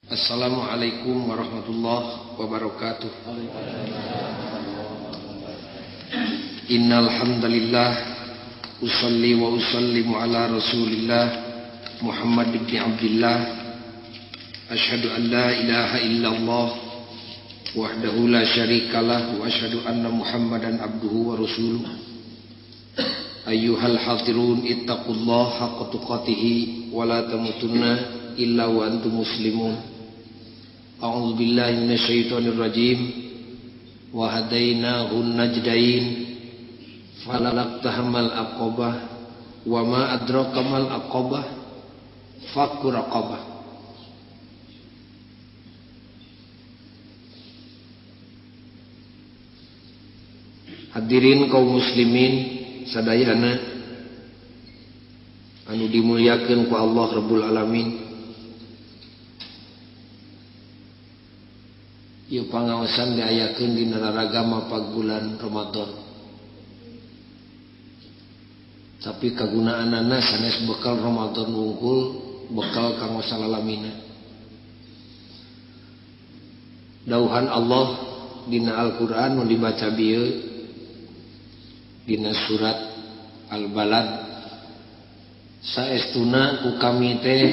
Assalamualaikum warahmatullahi wabarakatuh. Innal hamdalillah usalli wa usallimu ala Rasulillah Muhammad ibn Abdullah. Asyhadu an la ilaha illallah wahdahu la syarikalah wa asyhadu anna Muhammadan abduhu wa rasuluh. Ayyuhal hadirun ittaqullaha haqqa tuqatih wa la tamutunna illa wa antum muslimun. A'udzu billahi minasyaitonir rajim. Wa hadainahun najdain falalaqtahamal aqabah wa ma adraka mal aqabah fakku raqabah. Hadirin kaum muslimin sadayana anu dimuliakeun ku Allah Rabbul Alamin. Ieu pangaosan diayakeun dina raragama pagulan Ramadan. Tapi kagunaanana sanes bekal Ramadan wungkul, bekal kanggo salalamina. Dauhan Allah dina Al-Qur'an nu dibaca bieu dina surat Al-Balad, saestuna ku kami teh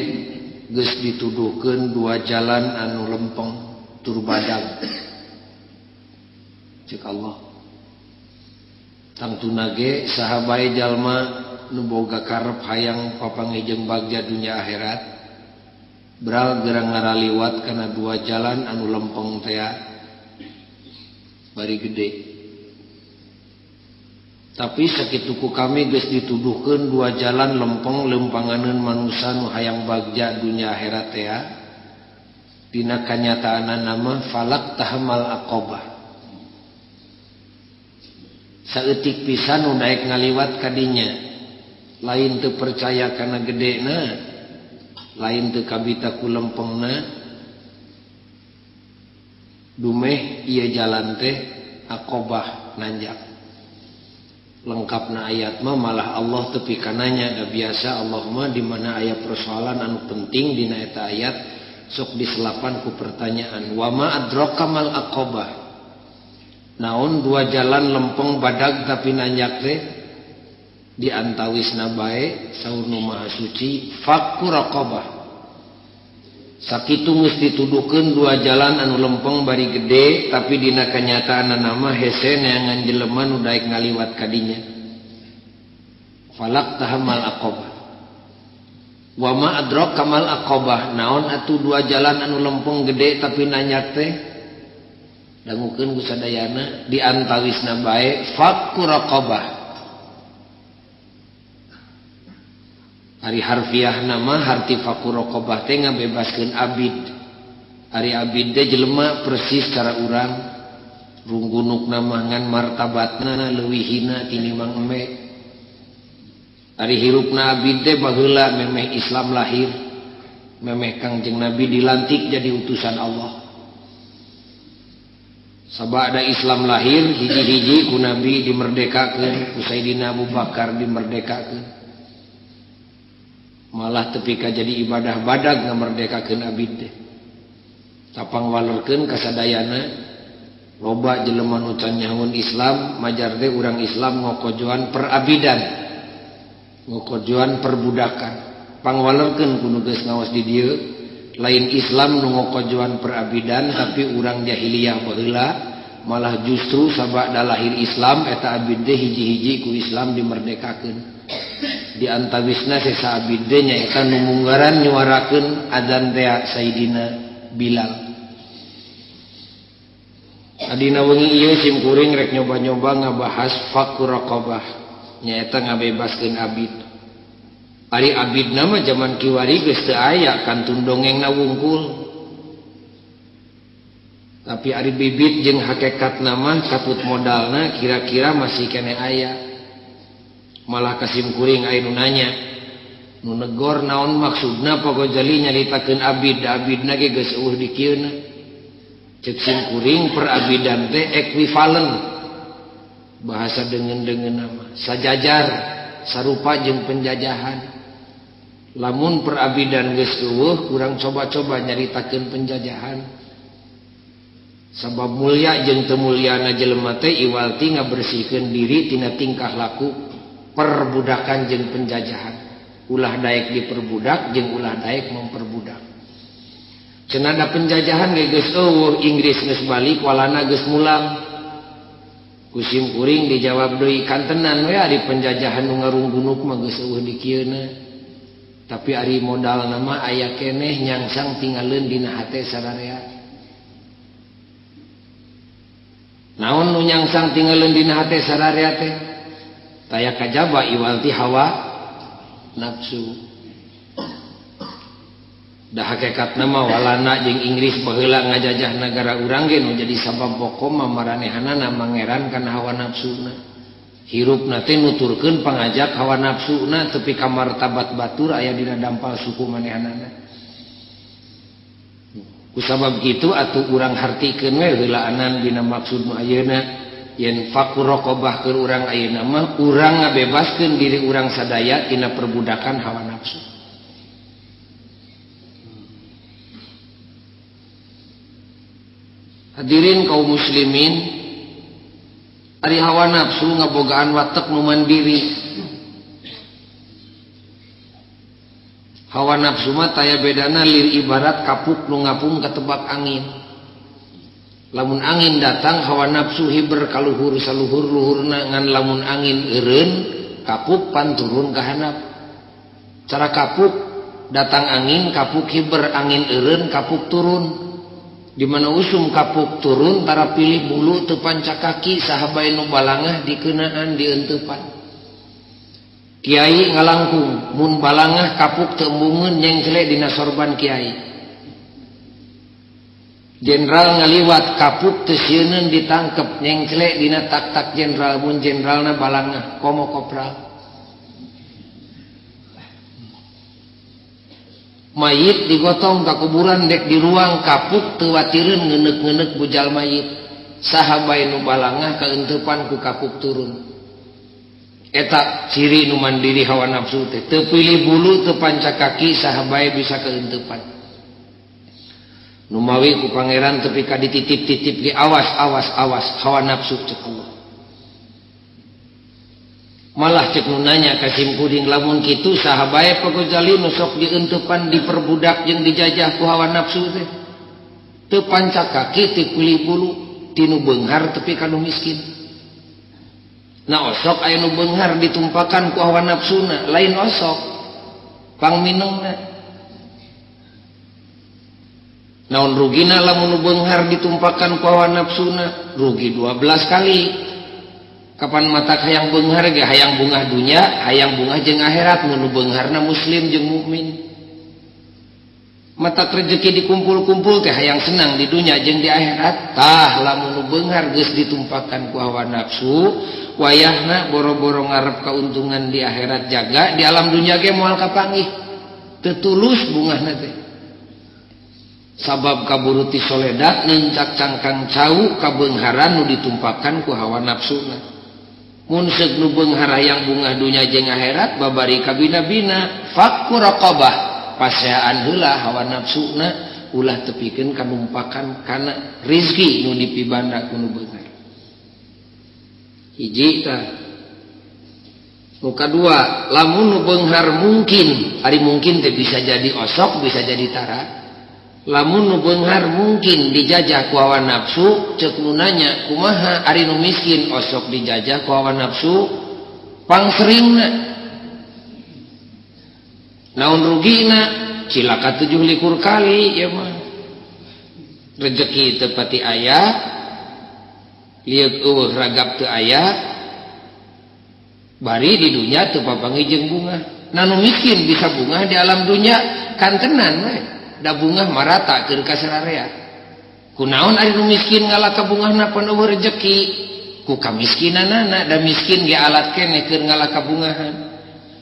geus dituduhkeun dua jalan anu lempeng tur badag. Cek Allah, tangtuna ge saha bae jalma nu boga karep hayang papanggih jeung bagja dunya akhirat, beral gerang ngaraliwat kana dua jalan anu lempeng tea bari gede. Tapi sakitu ku kami geus dituduhkeun dua jalan lempeng leumpanganeun manusa nu hayang bagja dunya akhirat tea. Dina kanyataanana mah falak tahamal aqabah. Saeutik pisan nu daek ngaliwat kadinya. Lain teu percaya kana gedena, lain teu kabita ku lempengna. Dumeh ieu jalan teh aqabah nanjak. Lengkapna ayat mah malah Allah tepi kananya. Da biasa Allah mah di mana aya persoalan anu penting dina eta ayat sok diselapan ku pertanyaan. Wa ma adraka mal aqabah. Naon dua jalan lempeng badag tapi nanjak teh? Di antawisna bae saur nu maha suci fakku raqabah. Sakitu geus dituduhkeun dua jalan anu lempeng bari gede tapi dina kanyataanna mah hese neangan jelema nu daek ngaliwat kadinya. Falak tahamal aqabah. Wa ma adraka mal aqabah. Naon atuh dua jalan anu lempeng gede tapi nanjak teh? Dangukeun ku sadayana di antawisna bae fakku raqabah. Ari harfiah nama harti fakku raqabah teh ngabebaskeun abid. Ari abid teh jelema persis cara urang, runggunukna mah ngan martabatna leuwih hina tinimbang embe. Ari hirupna abid teh baheula memeh Islam lahir, memeh Kangjeng Nabi dilantik jadi utusan Allah. Sabada Islam lahir hiji-hiji ku Nabi dimerdekakeun, ku Sayyidina Abu Bakar dimerdekakeun. Malah tepi ka jadi ibadah badag ngamerdekakeun abid teh. Tapang walerkeun kasadayana loba jelema nu can nyahoeun Islam, majar teh urang Islam ngokojoan perabidan, ngokojoan perbudakan. Pangwalerkeun ku nu geus ngaos di dieu, lain Islam nu ngokojoan perabidan tapi urang jahiliyah baheula malah justru sabada lahir Islam eta abid teh hiji-hiji ku Islam dimerdekakeun. Di antawisna sesa abid teh nyaeta nu munggaran nyuarakeun adzan teh Sayyidina Bilal. Adina wengi ieu sim kuring rek nyoba-nyoba ngabahas fakku raqabah, nyaeta ngabebaskeun abid. Ari abid nama zaman kiwari geus teu aya kantun dongengna wungkul. Tapi ari bibit jeung hakekat nama kaput modalna kira-kira masih keneh aya. Malah kasim kuring aya nu nanya, nu negor naon maksudna Pak Gojali nyaritakeun abid, abidna ge geus eueuh di kieuna. Ceuk sim kuring perabidan teh ekuivalen bahasa dengen-dengen nama sajajar sarupa jeung penjajahan. Lamun perabidan geus eueuh kurang coba-coba nyaritakeun penjajahan. Sabab mulia jeung teu mulyana jelema teh iwal ti ngabersihkeun diri tina tingkah laku perbudakan jeung penjajahan. Ulah daek diperbudak jeung ulah daek memperbudak. Cenah da penjajahan ge geus eueuh, Inggris geus balik, Walanda geus mulang. Kusim kuring dijawab deui kantenan we ari penjajahan nu ngarunggunuk mah geus eueuh di kieuna. Tapi ari modalna mah aya keneh nyangsang tingaleun dina hate sararea. Naon nu nyangsang tingaleun dina hate sararea teh? Taya kajaba iwal ti hawa nafsu. Da hakikatna mah Walanda jeung Inggris baheula ngajajah nagara urang ge nu jadi sabab pokok mah maranehanana mangeran kana hawa nafsuna. Hirupna teh nuturkeun pangajak hawa nafsuna tepi ka martabat batur aya dina dampal suku manehanana. Kusabab kitu atuh urang hartikeun we heulaanan dina maksud nu ayeuna yen fakur raqabah keur urang ayeuna mah urang ngabebaskeun diri urang sadaya tina perbudakan hawa nafsu. Hadirin kaum muslimin, ari hawa nafsu ngabogaan watek nu mandiri. Hawa nafsu mah taya bedana lir ibarat kapuk nu ngapung katebak angin. Lamun angin datang hawa nafsu hiber kaluhur saluhur luhurna, ngan lamun angin eureun kapuk pan turun ka handap. Cara kapuk datang angin kapuk hiber, angin eureun kapuk turun. Di mana usum kapuk turun tara pilih bulu teu panca kaki saha bae nu balangah dikeunaan dienteupan. Kiai ngalangkung mun balangah kapuk teu embungeun nyengcle dina sorban kiai. Jenderal ngaliwat kapuk teu sieuneun ditangkep nyengcle dina tak-tak jenderal mun jenderalna balangah komo kopral. Mayit digotong ka kuburan dek di ruang kapuk teu watireun ngeuneuk-ngeuneuk bujal mayit. Saha bae nu balangah kaenteupan ku kapuk turun. Eta ciri nu mandiri hawa nafsu teh teu pilih bulu teu panca kaki saha bae bisa kaenteupan. Nu mawi ku pangeran tepi ka dititip-titip ge awas awas awas hawa nafsu cek Allah. Malah cek nu nanya ka sim kuring lamun kitu saha bae Pak Gozali nu sok dienteupan diperbudak jeung dijajah ku hawa nafsu teh. Teu panca kaki teu pilih bulu tinu beunghar tepi ka nu miskin. Na osok aya nu beunghar ditumpakan ku hawa nafsuna, lain osok pangminumna. Naon rugina lamun nu beunghar ditumpakan ku hawa nafsuna, rugi 12 kali. Kapan mata hayang beunghar ge hayang bungah dunya, hayang bungah jeung akhirat, mun nu beungharna muslim jeung mukmin. Mata rezeki dikumpul-kumpul teh hayang senang di dunya jeung di akhirat. Tah lamun nu beunghar geus ditumpakan ku hawa nafsu, wayahna boro-boro ngarep kauntungan di akhirat jaga, di alam dunya ge moal kapanggih. Teu tulus bungahna teh. Sabab kaburu ti soledat nincak cangkang cau kabeungharan nu ditumpakan ku hawa nafsuna. Mun seuk nu beunghar hayang bungah dunya jeung akhirat babari kabina-bina fakku raqabah paseaan heula hawa nafsuna ulah tepikeun kanumpakan kana rizki nu dipibanda ku nu beunghar. Hiji tah. Nu kadua, lamun nu beunghar mungkin, ari mungkin teh bisa jadi osok bisa jadi tara. Lamun nu beunghar mungkin dijajah ku hawa nafsu, ceuk nu nanya kumaha ari nu miskin osok dijajah ku hawa nafsu pangseringna. Naon rugina? Cilaka 27 kali ya mah. Rezeki teu pati aya, lieuk eueuh ragap teu aya, bari di dunya teu papanggih jeung bungah. Nah nu miskin bisa bungah di alam dunya kantenan we. Da bungah marata keur ka sararea. Kunaon ari nu miskin ngalah ka bungahna pan eueuh rejeki? Ku kamiskinanana, da miskin ge alat keneh keur ngalah ka bungahan.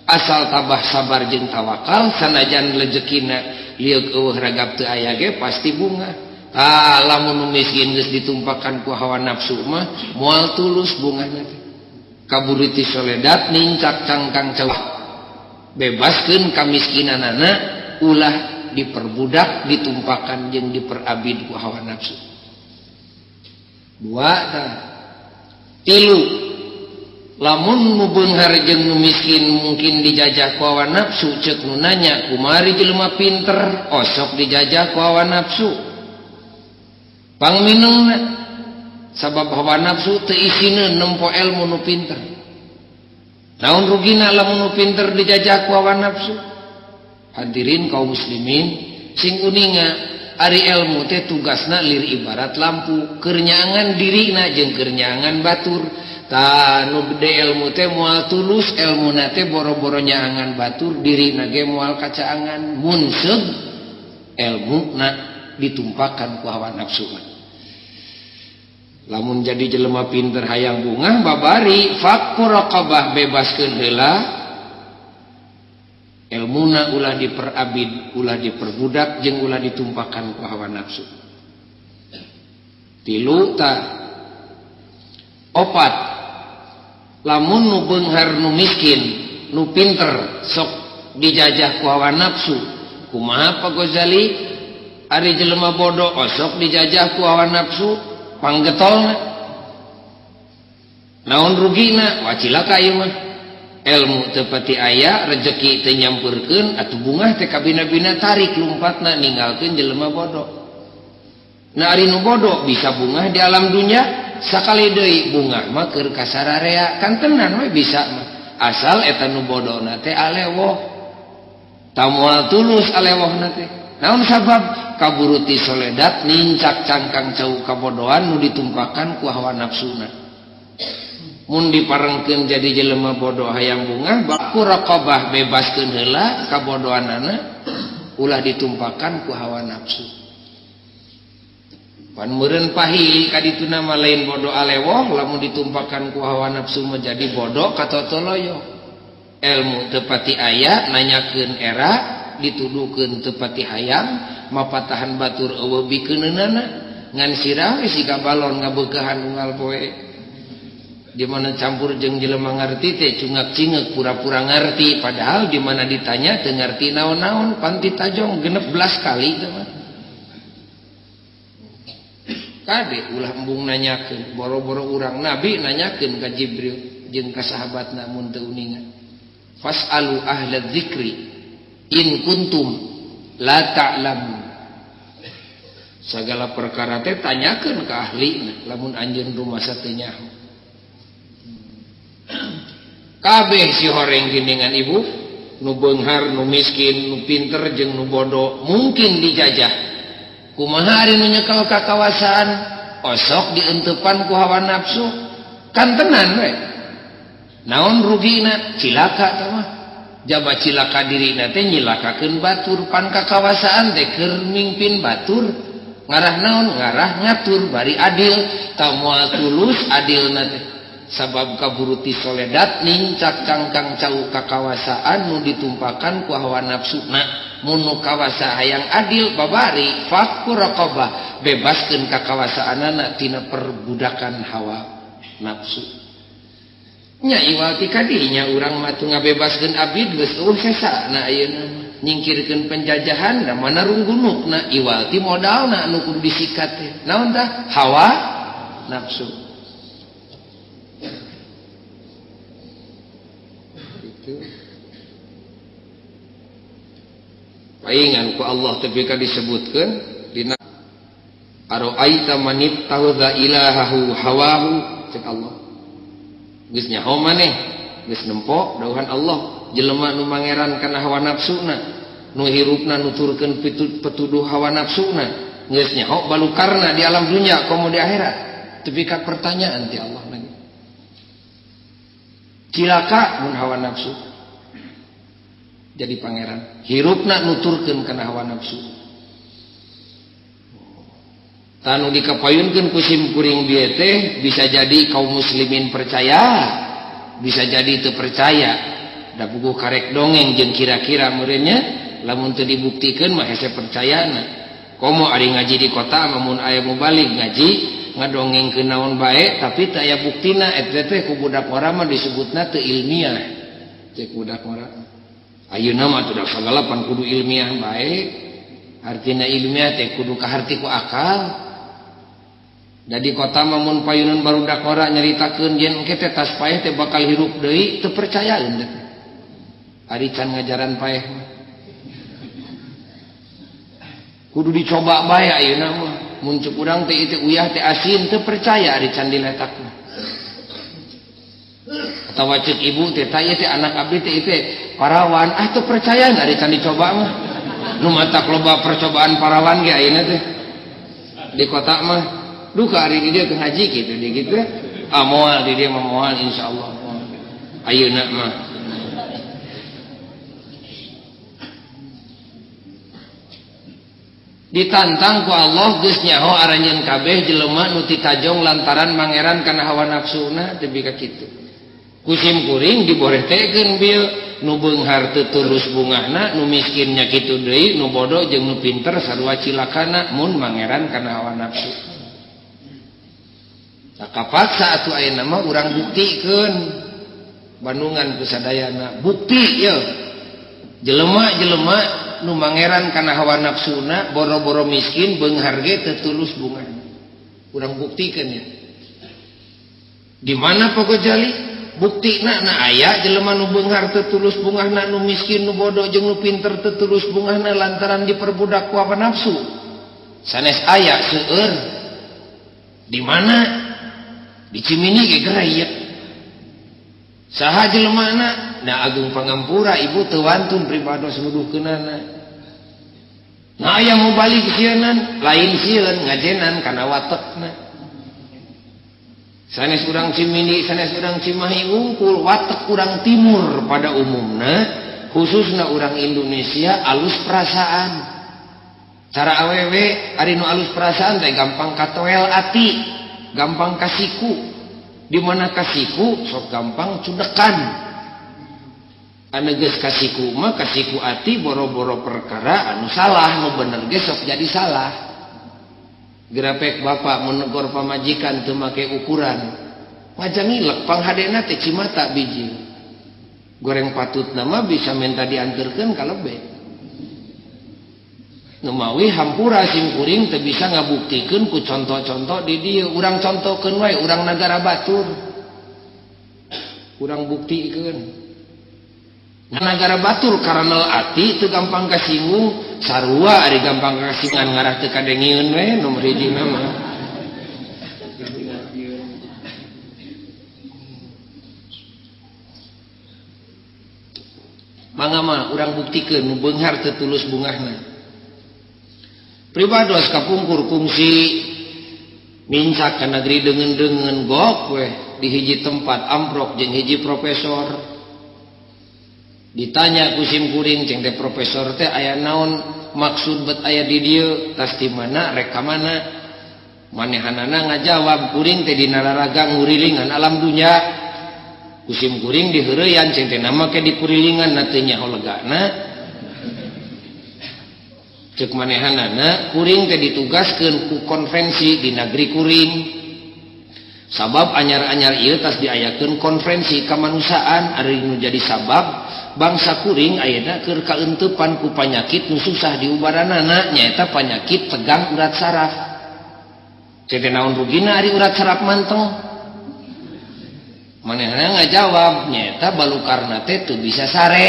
Asal tabah sabar jeung tawakal sanajan rejekina lieuk eueuh ragap teu aya ge pasti bungah. Ah lamun nu miskin geus ditumpakan ku hawa nafsu mah moal tulus bungahna teh. Kaburu ti soledat nincak cangkang cau. Bebaskeun kamiskinanana ulah diperbudak ditumpakan jeung diperabid ku hawa nafsu. Dua tah. Tilu lamun nu beunghar jeung nu miskin mungkin dijajah ku hawa nafsu ceuk nu nanya kumari jelema pinter osok dijajah ku hawa nafsu. Pangminungna sabab hawa nafsu teu isineun nempo ilmu nu pinter. Naon rugina lamun nu pinter dijajah ku hawa nafsu? Hadirin kaum muslimin sing uninga ari ilmu teh tugasna lir ibarat lampu keur nyaangan dirina jeung keur nyaangan batur. Tah nu gede ilmu teh moal tulus ilmuna teh boro-boro nyaangan batur dirina ge moal kacaangan mun seug ilmuna ditumpakan ku hawa nafsu. Lamun jadi jelema pinter hayang bungah babari fakku raqabah bebaskeun heula ilmuna ulah diperabid ulah diperbudak jeung ulah ditumpakan ku hawa nafsu. Tilu ta opat lamun nu beunghar nu miskin nu pinter sok dijajah ku hawa nafsu kumaha Pak Ghazali ari jelema bodoh osok dijajah ku hawa nafsu panggetolna naon rugina wah cilaka ieu mah ilmu teu pati aya rejeki teu nyampeurkeun atuh bungah teh kabina-bina tarik lumpatna ninggalkeun jelema bodoh. Nah ari nu bodoh bisa bungah di alam dunya sakali deui bungah mah keur kasararea kan tenan we bisa mah asal eta nu bodona teh alewoh tamoal tulus alewohna teh. Naon sabab kaburuti soledat nincak cangkang cau kabodohan nu ditumpakan ku hawa nafsuna. Mun diparengkeun jadi jelema bodoh hayang bungah baku raqabah bebaskeun heula kabodohanana ulah ditumpakan ku hawa nafsu. Pan meureun pahili ka dituna mah lain bodoh alewoh lamun ditumpakan ku hawa nafsu menjadi bodoh katotoloyo. Ilmu teu pati aya nanyakeun era dituduhkeun teu pati hayang mapatahan batur eueuh bikeunana ngan sirah we siga balon ngabeukehan unggal poe. Di mana campur jeung jelema ngarti teh cungak cingek pura-pura ngarti padahal di mana ditanya teu ngarti naon-naon panti tajong 16 kali teh mah. Kade ulah embung nanyakeun boro-boro urang nabi nanyakeun ka Jibril jeung ka sahabatna mun teu uninga. Fas'alu ahla dzikri in kuntum la ta'lamun. Sagala perkara teh tanyakeun ka ahlina lamun anjeun rumasa teu nyaho. Kabeh si horeng geuningan ibu nu beunghar nu miskin nu pinter jeung nu bodoh mungkin dijajah. Kumaha ari nu nyekel ka kawasaan osok dientepan ku hawa nafsu kan tenan we. Naon rugina cilaka teh mah. Jaba cilaka dirina teh nyilakakeun batur pan kakawasaan teh keur mingpin batur ngarah naon ngarah ngatur bari adil ta moal tulus adilna teh sabab kaburuti soledat nincak cangkang cau kakawasaan nu ditumpakan ku hawa nafsuna. Mun nu kawasa hayang adil babari fakku raqabah bebaskeun kakawasaanana tina perbudakan hawa nafsu. Nya iwal ti kadinya urang mah teu ngabebaskeun abid geus eueuh sesana ayeuna mah nyingkirkeun penjajahan da mana runggunukna iwal ti modalna nu kudu disikat teh naon tah hawa nafsu. Itu paingan ku Allah tepi ka disebutkeun dina aroaita manittakhadha ilahahu hawahu cek Allah. Geus nyaho maneh geus nempo dawuhan Allah jelema nu mangeran kana hawa nafsuna nu hirupna nuturkeun petuduh hawa nafsuna geus nyaho balukarna di alam dunya komo di akhirat tepi ka pertanyaan ti Allah lagi cilaka mun hawa nafsu jadi pangeran hirupna nuturkeun kana hawa nafsu tanu dikapayunkeun ku sim kuring bieu teh bisa jadi kaum muslimin percaya bisa jadi teu percaya da puguh karek dongeng jeung kira-kira meureunnya lamun teu dibuktikeun mah hese percayana komo ari ngaji di kota mah mun aya mubalig ngaji ngadongengkeun naon bae tapi teu aya buktina eta teh ku budak ora mah disebutna teu ilmiah cek budak ora. Ayeuna mah atuh sagala pan kudu ilmiah bae. Artina ilmiah teh kudu kaharti ku akal. Da di kota mah mun payunan barudak ora nyaritakeun yen engke teh tas paeh teh bakal hirup deui teu percayaeun teh. Ari can ngajaran paeh mah. Kudu dicoba bae ayeuna mah. Mun ceuk urang teh ieu uyah teh asin teu percaya ari can diletak mah. Atawa ceuk ibu teh tah ieu teh anak abdi teh ieu teh parawan, ah teu percayaan ari can dicoba mah. Nu matak loba percobaan parawan ge ayeuna teh. Di kota mah duka ari di dieu ngaji kitu di kitu. Ah moal di dieu mah moal insyaallah. Ayeuna mah. Ditantang ku Allah geus nyaho aranjeun kabeh jelema nu titajong lantaran mangeran kana hawa nafsuna tepi ka kitu. Ku sim kuring diboretekeun bieu nu beunghar teu tulus bungahna, nu miskin nya kitu deui, nu bodoh jeung nu pinter sarua cilakana mun mangeran kana hawa nafsu. Tah kapaksa atuh ayeuna mah urang buktikeun Bandungan ku sadayana bukti yeuh. Jelema-jelema nu mangeran kana hawa nafsuna boro-boro miskin beunghar ge teu tulus bungahna. Urang buktikeun ya. Di mana Pak Gojali? Buktina na aya jelema nu beunghar teu tulus bungahna, nu miskin, nu bodoh jeung nu pinter teu tulus bungahna lantaran diperbudak ku hawa nafsu. Sanes aya seueur. Di mana? Di Cimindi ge gerai ieu. Saha jelemana? Nah agung pangampura ibu teu wantun pribados nuduhkeunana. Nah aya mau balik sieunan, lain sieun ngajenan kana watekna. Sanes urang Cimindi, sanes urang Cimahi wungkul, watek urang timur pada umumna, khususna urang Indonesia alus perasaan. Cara awewe ari nu alus perasaan teh gampang katoel ati, gampang kasiku. Di mana kasiku sok gampang cudekan. Anu geus kasiku mah kasiku ati boro-boro perkara anu salah, nu bener ge sok jadi salah. Gerapek bapak menegor pamajikan teu make ukuran. Ngajangilek panghadena teh cimata biji. Goreng patutna mah bisa minta dianterkeun ka lebe. Nu mawi hampura sim kuring teu bisa ngabuktikeun ku contoh-contoh di dieu. Urang contohkeun wae urang nagara batur. Urang buktikeun. Nagara batur karanel ati teu gampang kasinggung, sarua ari gampang kasinggungan ngarah teu kadengieun we nomor hiji mah. Mangga mah urang buktikeun nu beunghar teu tulus bungahna. Pribados kapungkur kungsi mincak ka negeri deungeun-deungeun gok weh di hiji tempat amprok jeung hiji profesor. Ditanya ku sim kuring ceng teh profesor teh aya naon maksud bet aya di dieu tas di mana rek ka mana. Manehanana ngajawab kuring teh dina laraga ngurilingan alam dunya. Ku sim kuring diheureyan ceng teh nama ke dikurilingan na teu nyaho legana. Cek manehanana kuring teh ditugaskeun ku konferensi di negeri kuring. Sabab anyar-anyar ieu tas diayakeun konferensi kamanusiaan ari nu jadi sabab bangsa kuring ayeuna keur kaeuntepan ku panyakit nu susah diubaranana nyaeta panyakit tegang urat saraf. Cek teh naon rugina ari urat saraf manteng? Manehna ngajawab nyaeta balukarna teh teu bisa sare,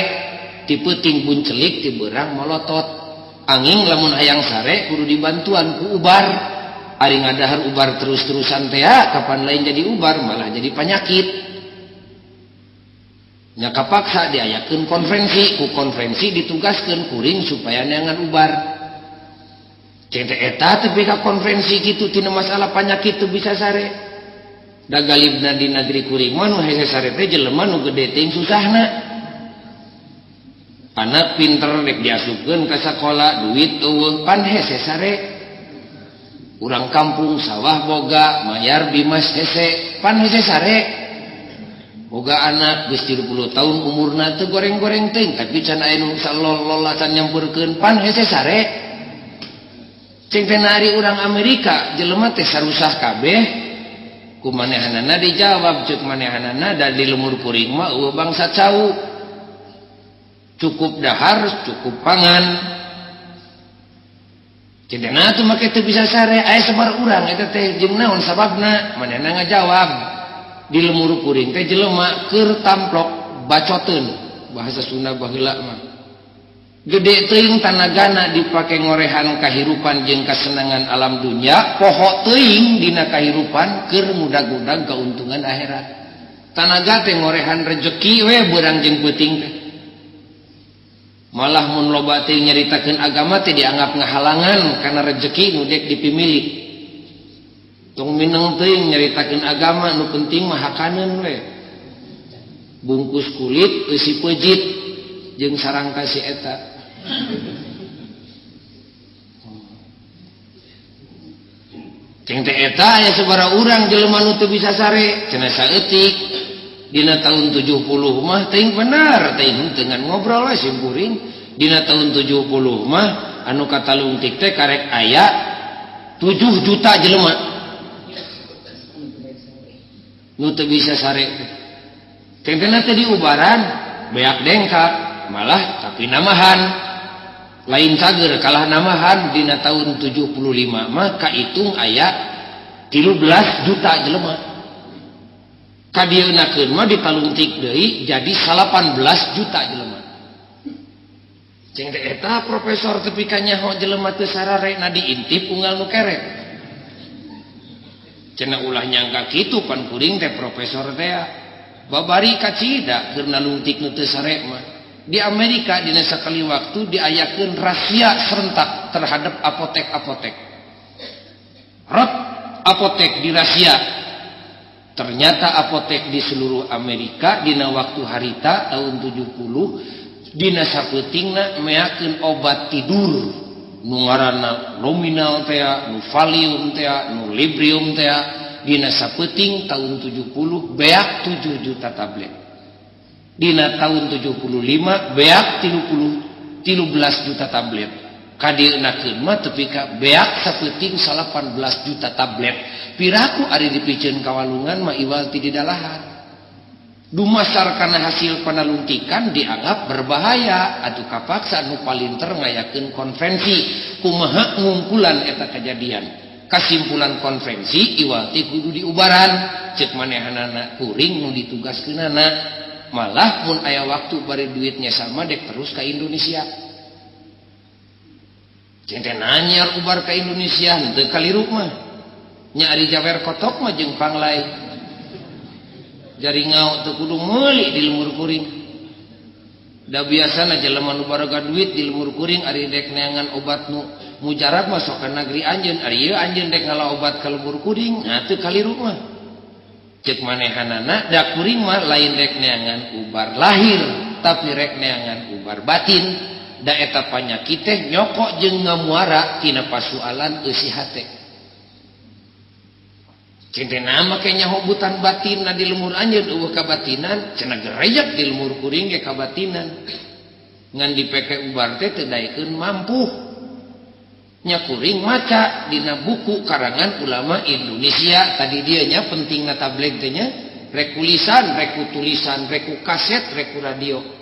ti peuting buncelik ti beurang molotot. Angin lamun hayang sare kudu dibantuan ku ubar. Ari ngadahar ubar terus-terusan teh kapan lain jadi ubar malah jadi panyakit. Nya kapaksa diayakeun konferensi, ku konferensi ditugaskeun kuring supaya neangan ubar. Cek teh eta tepi ka konferensi kitu tina masalah panyakit teu bisa sare. Da galibna di negeri kuring mah nu hese sare teh jelema nu gede teuing susahna. Anak pinter rek diasupkeun ka sakola duit eueuh pan hese sare. Urang kampung sawah boga mayar bimas hese pan hese sare. Boga anak geus 30 tahun umurna teu goreng-goreng teuing tapi can aya nu salol-lol can nyampeurkeun pan hese sare. Cing teh ari urang Amerika jelema teh sarusah kabeh. Ku manehanana dijawab ceuk manehanana da di lemur kuring mah eueuh bangsa cau. Cukup dahar, cukup pangan. Cenah atuh make teu bisa sare, aya sabar urang eta teh jeung naon sababna? Manehna ngajawab, di lemur kuring teh jelema keur tamplok bacoteun, bahasa Sunda baheula mah. Gede teuing tanagana dipake ngorehan kahirupan jeung kasenangan alam dunya, poho teuing dina kahirupan keur ngudag-udag keuntungan akhirat. Tanaga teh ngorehan rejeki we beurang jeung peuting teh. Malah mun loba teh nyaritakeun agama teh dianggap ngahalangan karena rejeki nu dek dipimilik. Tong mineng teuing nyaritakeun agama, nu penting mah hakaneun we. Bungkus kulit eusi peujit jeung sarangka si eta. Ceng teh eta aya sabaraha urang jelema nu teu bisa sare, cenah saeutik. Dina tahun 70 mah teuing bener teuing dengan ngobrol we simkuring. Dina tahun 70 mah anu katalungtik teh karek aya 7 juta jelema nu teu bisa sare. Tentena teh diubaran beak dengkak malah tapi namahan lain cager kalah namahan. Dina tahun 75 mah kaitung aya 13 juta jelema. Kadieunakeun mah ditalungtik deui jadi 18 juta jelema. Ceng teh eta profesor tepi ka nyaho jelema teu sarare na diintip unggal nu kerek. Cenah ulah nyangka kitu pan kuring teh profesor teh babari kacida keur nalungtik nu teu sare mah. Di Amerika dina sakali waktu diayakeun rahasia serentak terhadap apotek-apotek. Rot apotek dirahasia. Ternyata apotek di seluruh Amerika dina waktu harita tahun 70 dina sapeutingna meakeun obat tidur nu ngaranna Luminal teh, nu Valium teh, nu Librium teh, dina sapeuting tahun 70 beak 7 juta tablet. Dina tahun 75 beak 13 juta tablet. Kadieunakeun mah tepi ka beak sapeuting 18 juta tablet. Piraku ari dipiceun ka walungan mah iwal ti didalahan. Dumasar kana hasil panalungtikan dianggap berbahaya. Atuh kapaksa nu palinter ngayakeun konvensi kumaha ngungkulan eta kejadian. Kasimpulan konvensi iwal ti kudu diubaran cek manehanana kuring nu ditugaskeunana. Malah mun aya waktu bari duitnya sama dek terus ka Indonesia. Cente nanyar ubar ka Indonesia henteu kaliru mah. Nya ari jawer kotok mah jeung panglai. Jaringau teu kudu meuli di lemur kuring. Da biasana jelema nu baroga duit di lemur kuring ari dek neangan obat nu mujarab mah sok ka negeri anjeun, ari ieu anjeun dek ngala obat ka lemur kuring, nah teu kaliru mah. Cek manehanana da kuring mah lain rek neangan ubar lahir tapi rek neangan ubar batin. Da eta panyakit teh nyokok jeung ngamuara tina pasualan eusi hate. Centena mah ke nyahobutan batin na di lemur anjeun eueuh kabatinan, cenah gerejek di lemur kuring ge kabatinan. Ngan dipeke ubar teh teu daekeun mampuh. Nya kuring maca dina buku karangan ulama Indonesia tadi dieu nya pentingna tabligh teh nya, rek lisan, rek tulisan, rek kaset, rek radio.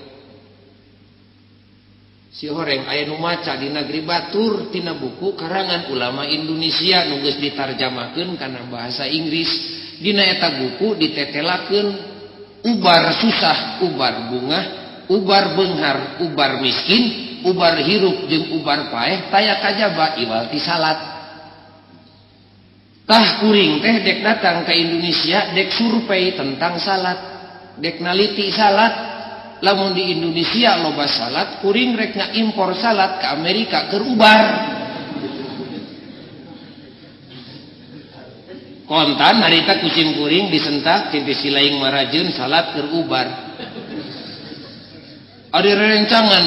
Si horeng aya nu maca di negeri batur tina buku karangan ulama Indonesia nu geus ditarjamahkeun kana bahasa Inggris. Dina eta buku ditetelakeun ubar susah, ubar bungah, ubar beunghar, ubar miskin, ubar hirup jeung ubar paeh taya kajaba iwal ti salat. Tah kuring teh dek datang ke Indonesia dek survei tentang salat, dek naliti salat. Lamun di Indonesia loba salat, kuring rek ngaimpor salat ke Amerika keur ubar. Kontan harita kucing kuring disentak cinti silaing marajeun salat keur ubar. Ari rerencangan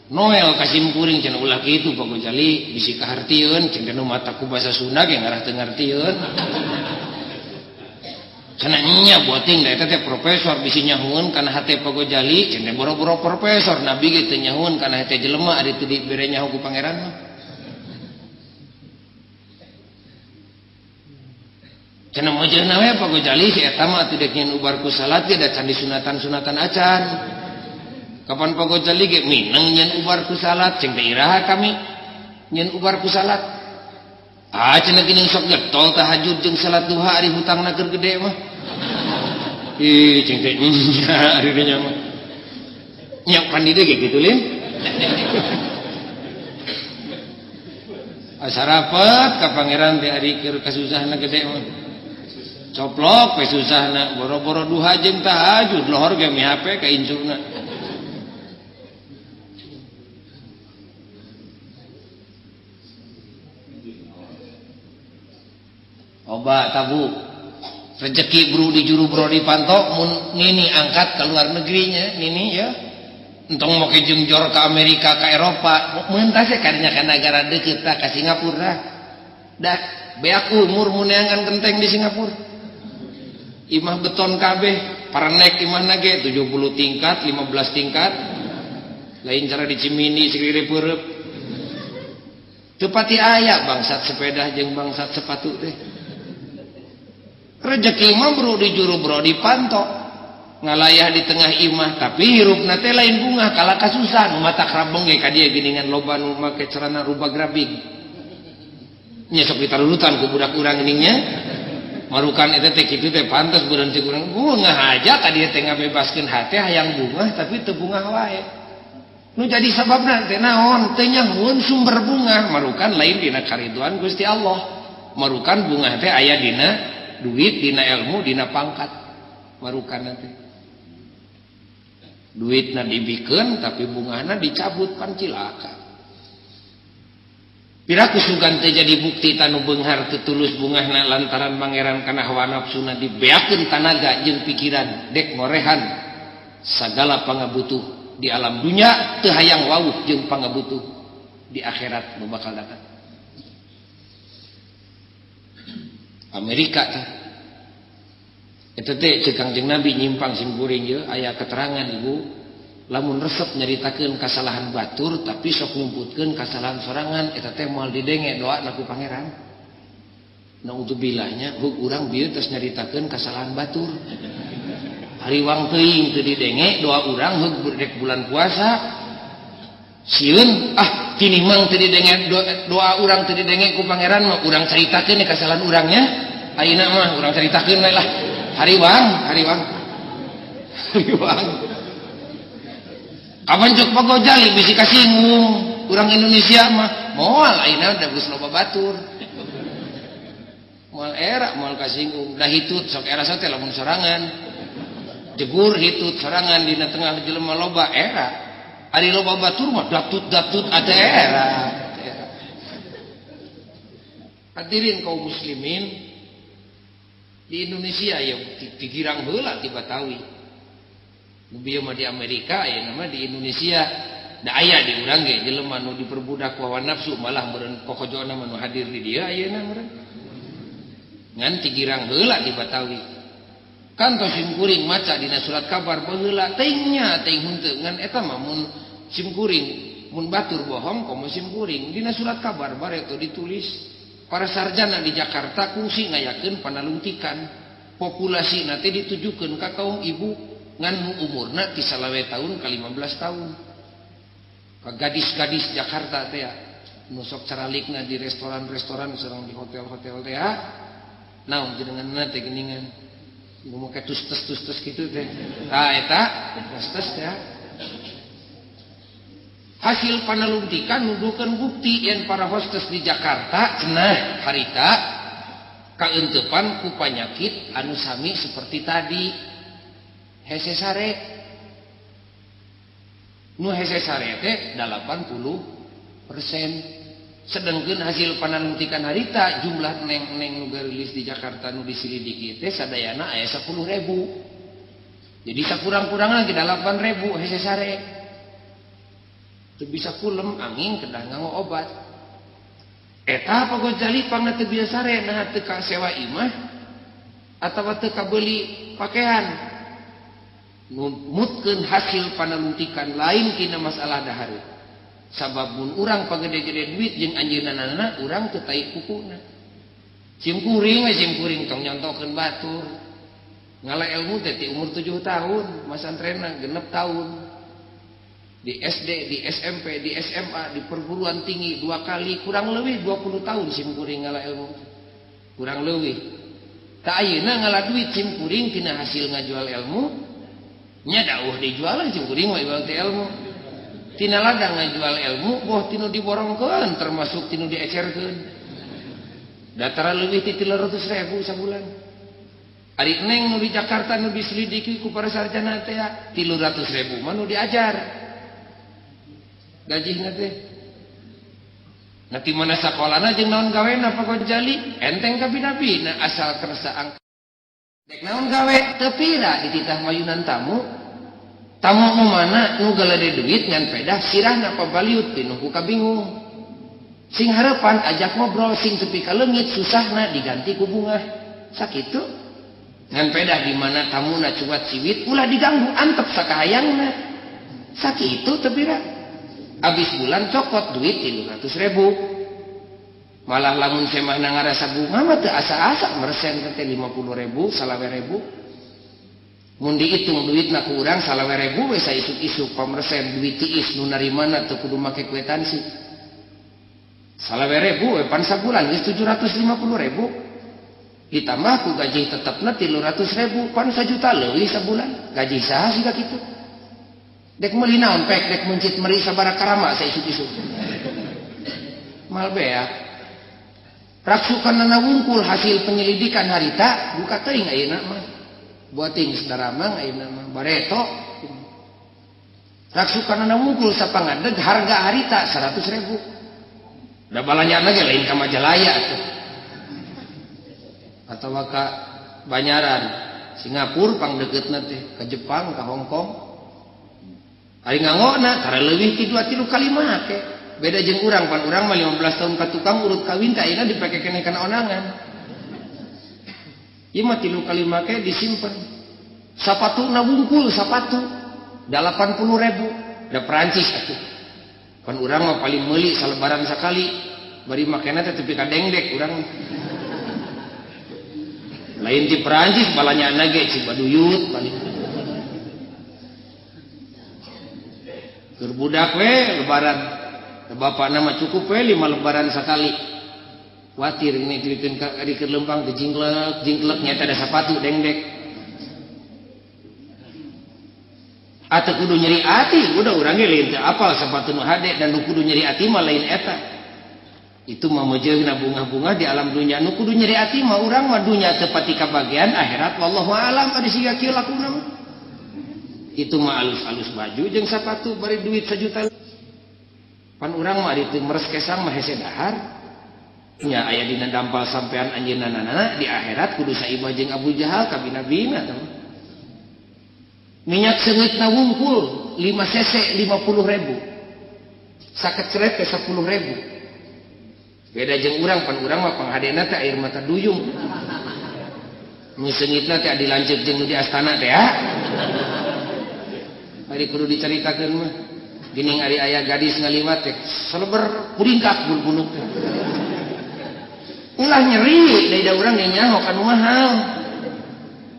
Noel kasim kuring cenah ulah kitu Pak Gojali bisi kahartieun cenah nu mata ku basa Sunda ge ngarah teu ngartieun. Cenah nya boting da eta teh profesor bisi nyahueun kana hate Pak Gojali cenah boro-boro profesor nabi ge teu nyahueun kana hate jelema ari teu dibere nyaho ku pangeran mah. Cenah mojeuna we Pak Gojali si eta mah atuh dek nyeun ubar ku salat ge da can disunatan-sunatan acan. Kapan Pak Gojali ge mineng nyen ubar ku salat cing teh iraha kami nyen ubar ku salat. Ah cenah geuning sok getol tahajud jeung salat duha ari hutangna keur gede mah. Ih cing teh nya ari nya mah. Nya pan di ge kitu lin. Asa rapet ka pangeran teh ari keur kasusahna gede mah. Coplok we susahna boro-boro duha jeung tahajud lohor ge mi HP ka incuna. Obat tabu rezeki bro di juru bro di pantok mun nini angkat ke luar negerinya nini ya entong mau ke jengjor ke Amerika ke Eropa mentas ya kadinya ke negara deket ke Singapura dah beak umur muneangan kenteng di Singapura imah beton kabeh paranek imah nage 70 tingkat 15 tingkat lain cara di Cimindi segede peureub tepati aya bangsat sepeda jeung bangsat sepatu teh. Rezeki mah bro di juru bro di pantok ngalayah di tengah imah tapi hirupna teh lain bunga kalah kasusahan mata krabeng ge ka dieu geuningan loba nu make celana rubah grabing nya sok ditarurutan ku budak urang geuning nya marukan eta teh kitu teh pantes beureun cek urang bungah aja ka dieu teh ngabebaskeun hate hayang bungah tapi teu bungah wae nu jadi sababna teh naon teu nyahoeun sumber bungah marukan lain dina kariduan Gusti Allah marukan bungah teh aya dina duit dina ilmu dina pangkat marukan nanti duitna dibikeun tapi bungahna dicabut pan cilaka piraku sugan teh jadi bukti tanu beunghar teu tulus bungahna lantaran pangeran kana hawa nafsuna dibeakeun tanaga jeung pikiran dek ngorehan sagala pangabutuh di alam dunya teu hayang wawuh jeung pangabutuh di akhirat nu bakal datang. Amerika teh eta teh ceuk Kangjeng Nabi nyimpang simkuring ieu aya keterangan ibu lamun resep nyaritakeun kasalahan batur tapi sok ngumputkeun kasalahan sorangan eta teh moal didenge doana ku pangeran. Naudzubillah nya hug urang bieu tos nyaritakeun kasalahan batur. Hariwang teuing teu didenge doa urang hug rek bulan puasa sieun ah tinimang teu didenge doa urang teu didenge ku pangeran mah urang caritakeun kasalahan urangnya ayeuna mah urang caritakeun we lah hariwang hariwang hariwang kapan cuk Pak Gojali bisi kasinggung urang Indonesia mah moal ayeuna da geus loba batur moal era moal kasinggung da hitut sok era teh lamun sorangan jegur hitut sorangan dina tengah jelema loba era ari loba batur mah datut-datut ada era. Hadirin kaum muslimin di Indonesia ya digirang heula ti Batawi. Nu bieu mah di Amerika ayeuna mah di Indonesia da aya di urang ge jelema nu diperbudak ku hawa nafsu malah meureun kokojona mah nu hadir di dieu ayeuna meureun. Ngan tigirang heula di Batawi. Kantos simkuring maca dina surat kabar baheula teuing nya teuing henteu ngan eta mah mun simkuring mun batur bohong komo simkuring dina surat kabar bareto ditulis para sarjana di Jakarta kungsi ngayakeun panalungtikan populasi teh ditujukeun ka kaum ibu ngan nu umurna ti 20 tahun ka 15 tahun ka gadis-gadis Jakarta teh nu sok caralikna di restoran-restoran sareng di hotel-hotel teh naon jenenganna teh geuningan nu make tus-tus kitu teh tah eta tus-tus teh hasil panalungtikan nuduhkeun bukti yen para hostes di Jakarta cenah harita kaeuntepan ku panyakit anu sami seperti tadi hese sare nu hese sare teh 80% sedangkeun hasil panalungtikan harita jumlah neng-neng nu garilis di Jakarta nu disilidiki teh sadayana aya 10.000 jadi sakurang-kurangna ge 8.000 hese sare teu bisa kulem angin kedah nganggo obat eta Pak Gojali pangna teu biasa sare nah teu ka sewa imah atawa teu kabeuli pakaian numutkeun hasil panalungtikan lain tina masalah dahar sabab mun urang pagede-gede duit jeung anjeunna urang teu tai kukuna simkuring we simkuring tong nyontokeun batur ngala ilmu teh ti umur 7 tahun masantrenna 6 tahun. Di SD, di SMP, di SMA, di perguruan tinggi 2 kali kurang lebih 20 tahun simkuring ngala ilmu. Kurang lebih. Tak ayeuna ngala duit simkuring tina hasil ngajual ilmu nya dauh dijualan simkuring mah iwal teh ilmu. Tina ladang ngajual ilmu boh tinu diborongkeun termasuk tinu diecerkeun. Datara leuwih ti 300.000 sabulan. Ari neng nu di Jakarta nu diselidiki ku para sarjana teh 300.000 mah nu diajar. Gajihna teh. Nah ti mana sakolana jeung naon gawena Pak Gojali? Enteng kabina-bina asal kersa angkat. Dek naon gawe teu pira dititah mayunan tamu. Tamu nu mana nu galede duit ngan pedah sirahna pabaliut pinuh ku kabingung. Sing harapan ajak ngobrol sing tepi ka leungit susahna diganti ku bungah. Sakitu. Ngan pedah di mana tamuna cuat ciwit ulah diganggu antep sakahayangna. Sakitu teu pira. Abis bulan cokot duit 300.000. Malah lamun semahna ngarasa bunga mah teu asa-asa mersen teh 50.000, 25.000. Mun dihitung duitna ku urang 25.000 we saisuk-isuk pamersen duit tiis nu narimana teu kudu make kuitansi. 25.000 we pan sabulan geus 750.000. Ditambah ku gaji tetepna 300.000 pan 1 juta leuwih sabulan. Gaji saha siga kitu? Dek meuli naon pek dek mencit meri sabaraha karama saisuk-isuk. Mal beak. Raksukanana wungkul hasil penyelidikan harita buka teuing ayeuna mah. Buating saudara mang ayeuna mah bareto. Raksukanana wungkul sapangadeg harga harita 100.000. Da balanyana ge lain ka Majalaya atuh. Atawa ka Banyaran, Singapura pangdekeutna teh, ka Jepang, ka Hong Kong. Ari nganggona tara leuwih ti 2-3 kali make. Beda jeung urang, pan urang mah 15 tahun ka tukang urut kawin teh ayeuna dipake keneh kana onangan. Ieu mah 3 kali make disimpen. Sapatuna wungkul sapatu 80.000. Da Perancis atuh. Pan urang mah paling meuli salebaran sakali, bari makena teh tepi ka dengdek urang. Lain ti Perancis balanyana ge Cibaduyut paling. Keur budak we lebaran. Bapakna mah cukup we 5 lebaran sakali. Kuatir ini dikeun ka dikeun lempang teh jingklek, jingklek nyata ada sepatu dengdek. Atau kudu nyeri ati, udah urang ge lain teu apal sepatu nu hade dan nu kudu nyeri ati mah lain eta. Itu mah mejeuna bunga-bunga di alam dunya nu kudu nyeri ati mah urang mah dunya teu pati kabagian akhirat wallahu alam ari siga kieu lakuna mah. Itu mah alus-alus baju jeung sapatu bari duit 1 juta. Pan urang mah ari teu meres kesang mah hese dahar. Nya aya dina dampal sampean anjeunna di akhirat kudu saimah jeung Abu Jahal kabina-bina tah. Minyak seungitna wungkul 5 cc 50.000. Sakecret teh 10.000. Beda jeung urang pan urang mah panghadena teh air mata duyung. Nu seungitna teh adi lanceuk jeung nu di astana teh ha. Ari kudu dicaritakeun mah. Geuning ari aya gadis ngaliwat teh seleber puringkak bulbuluk teh. Ulah nyeri da urang ge nyaho kanu mahal.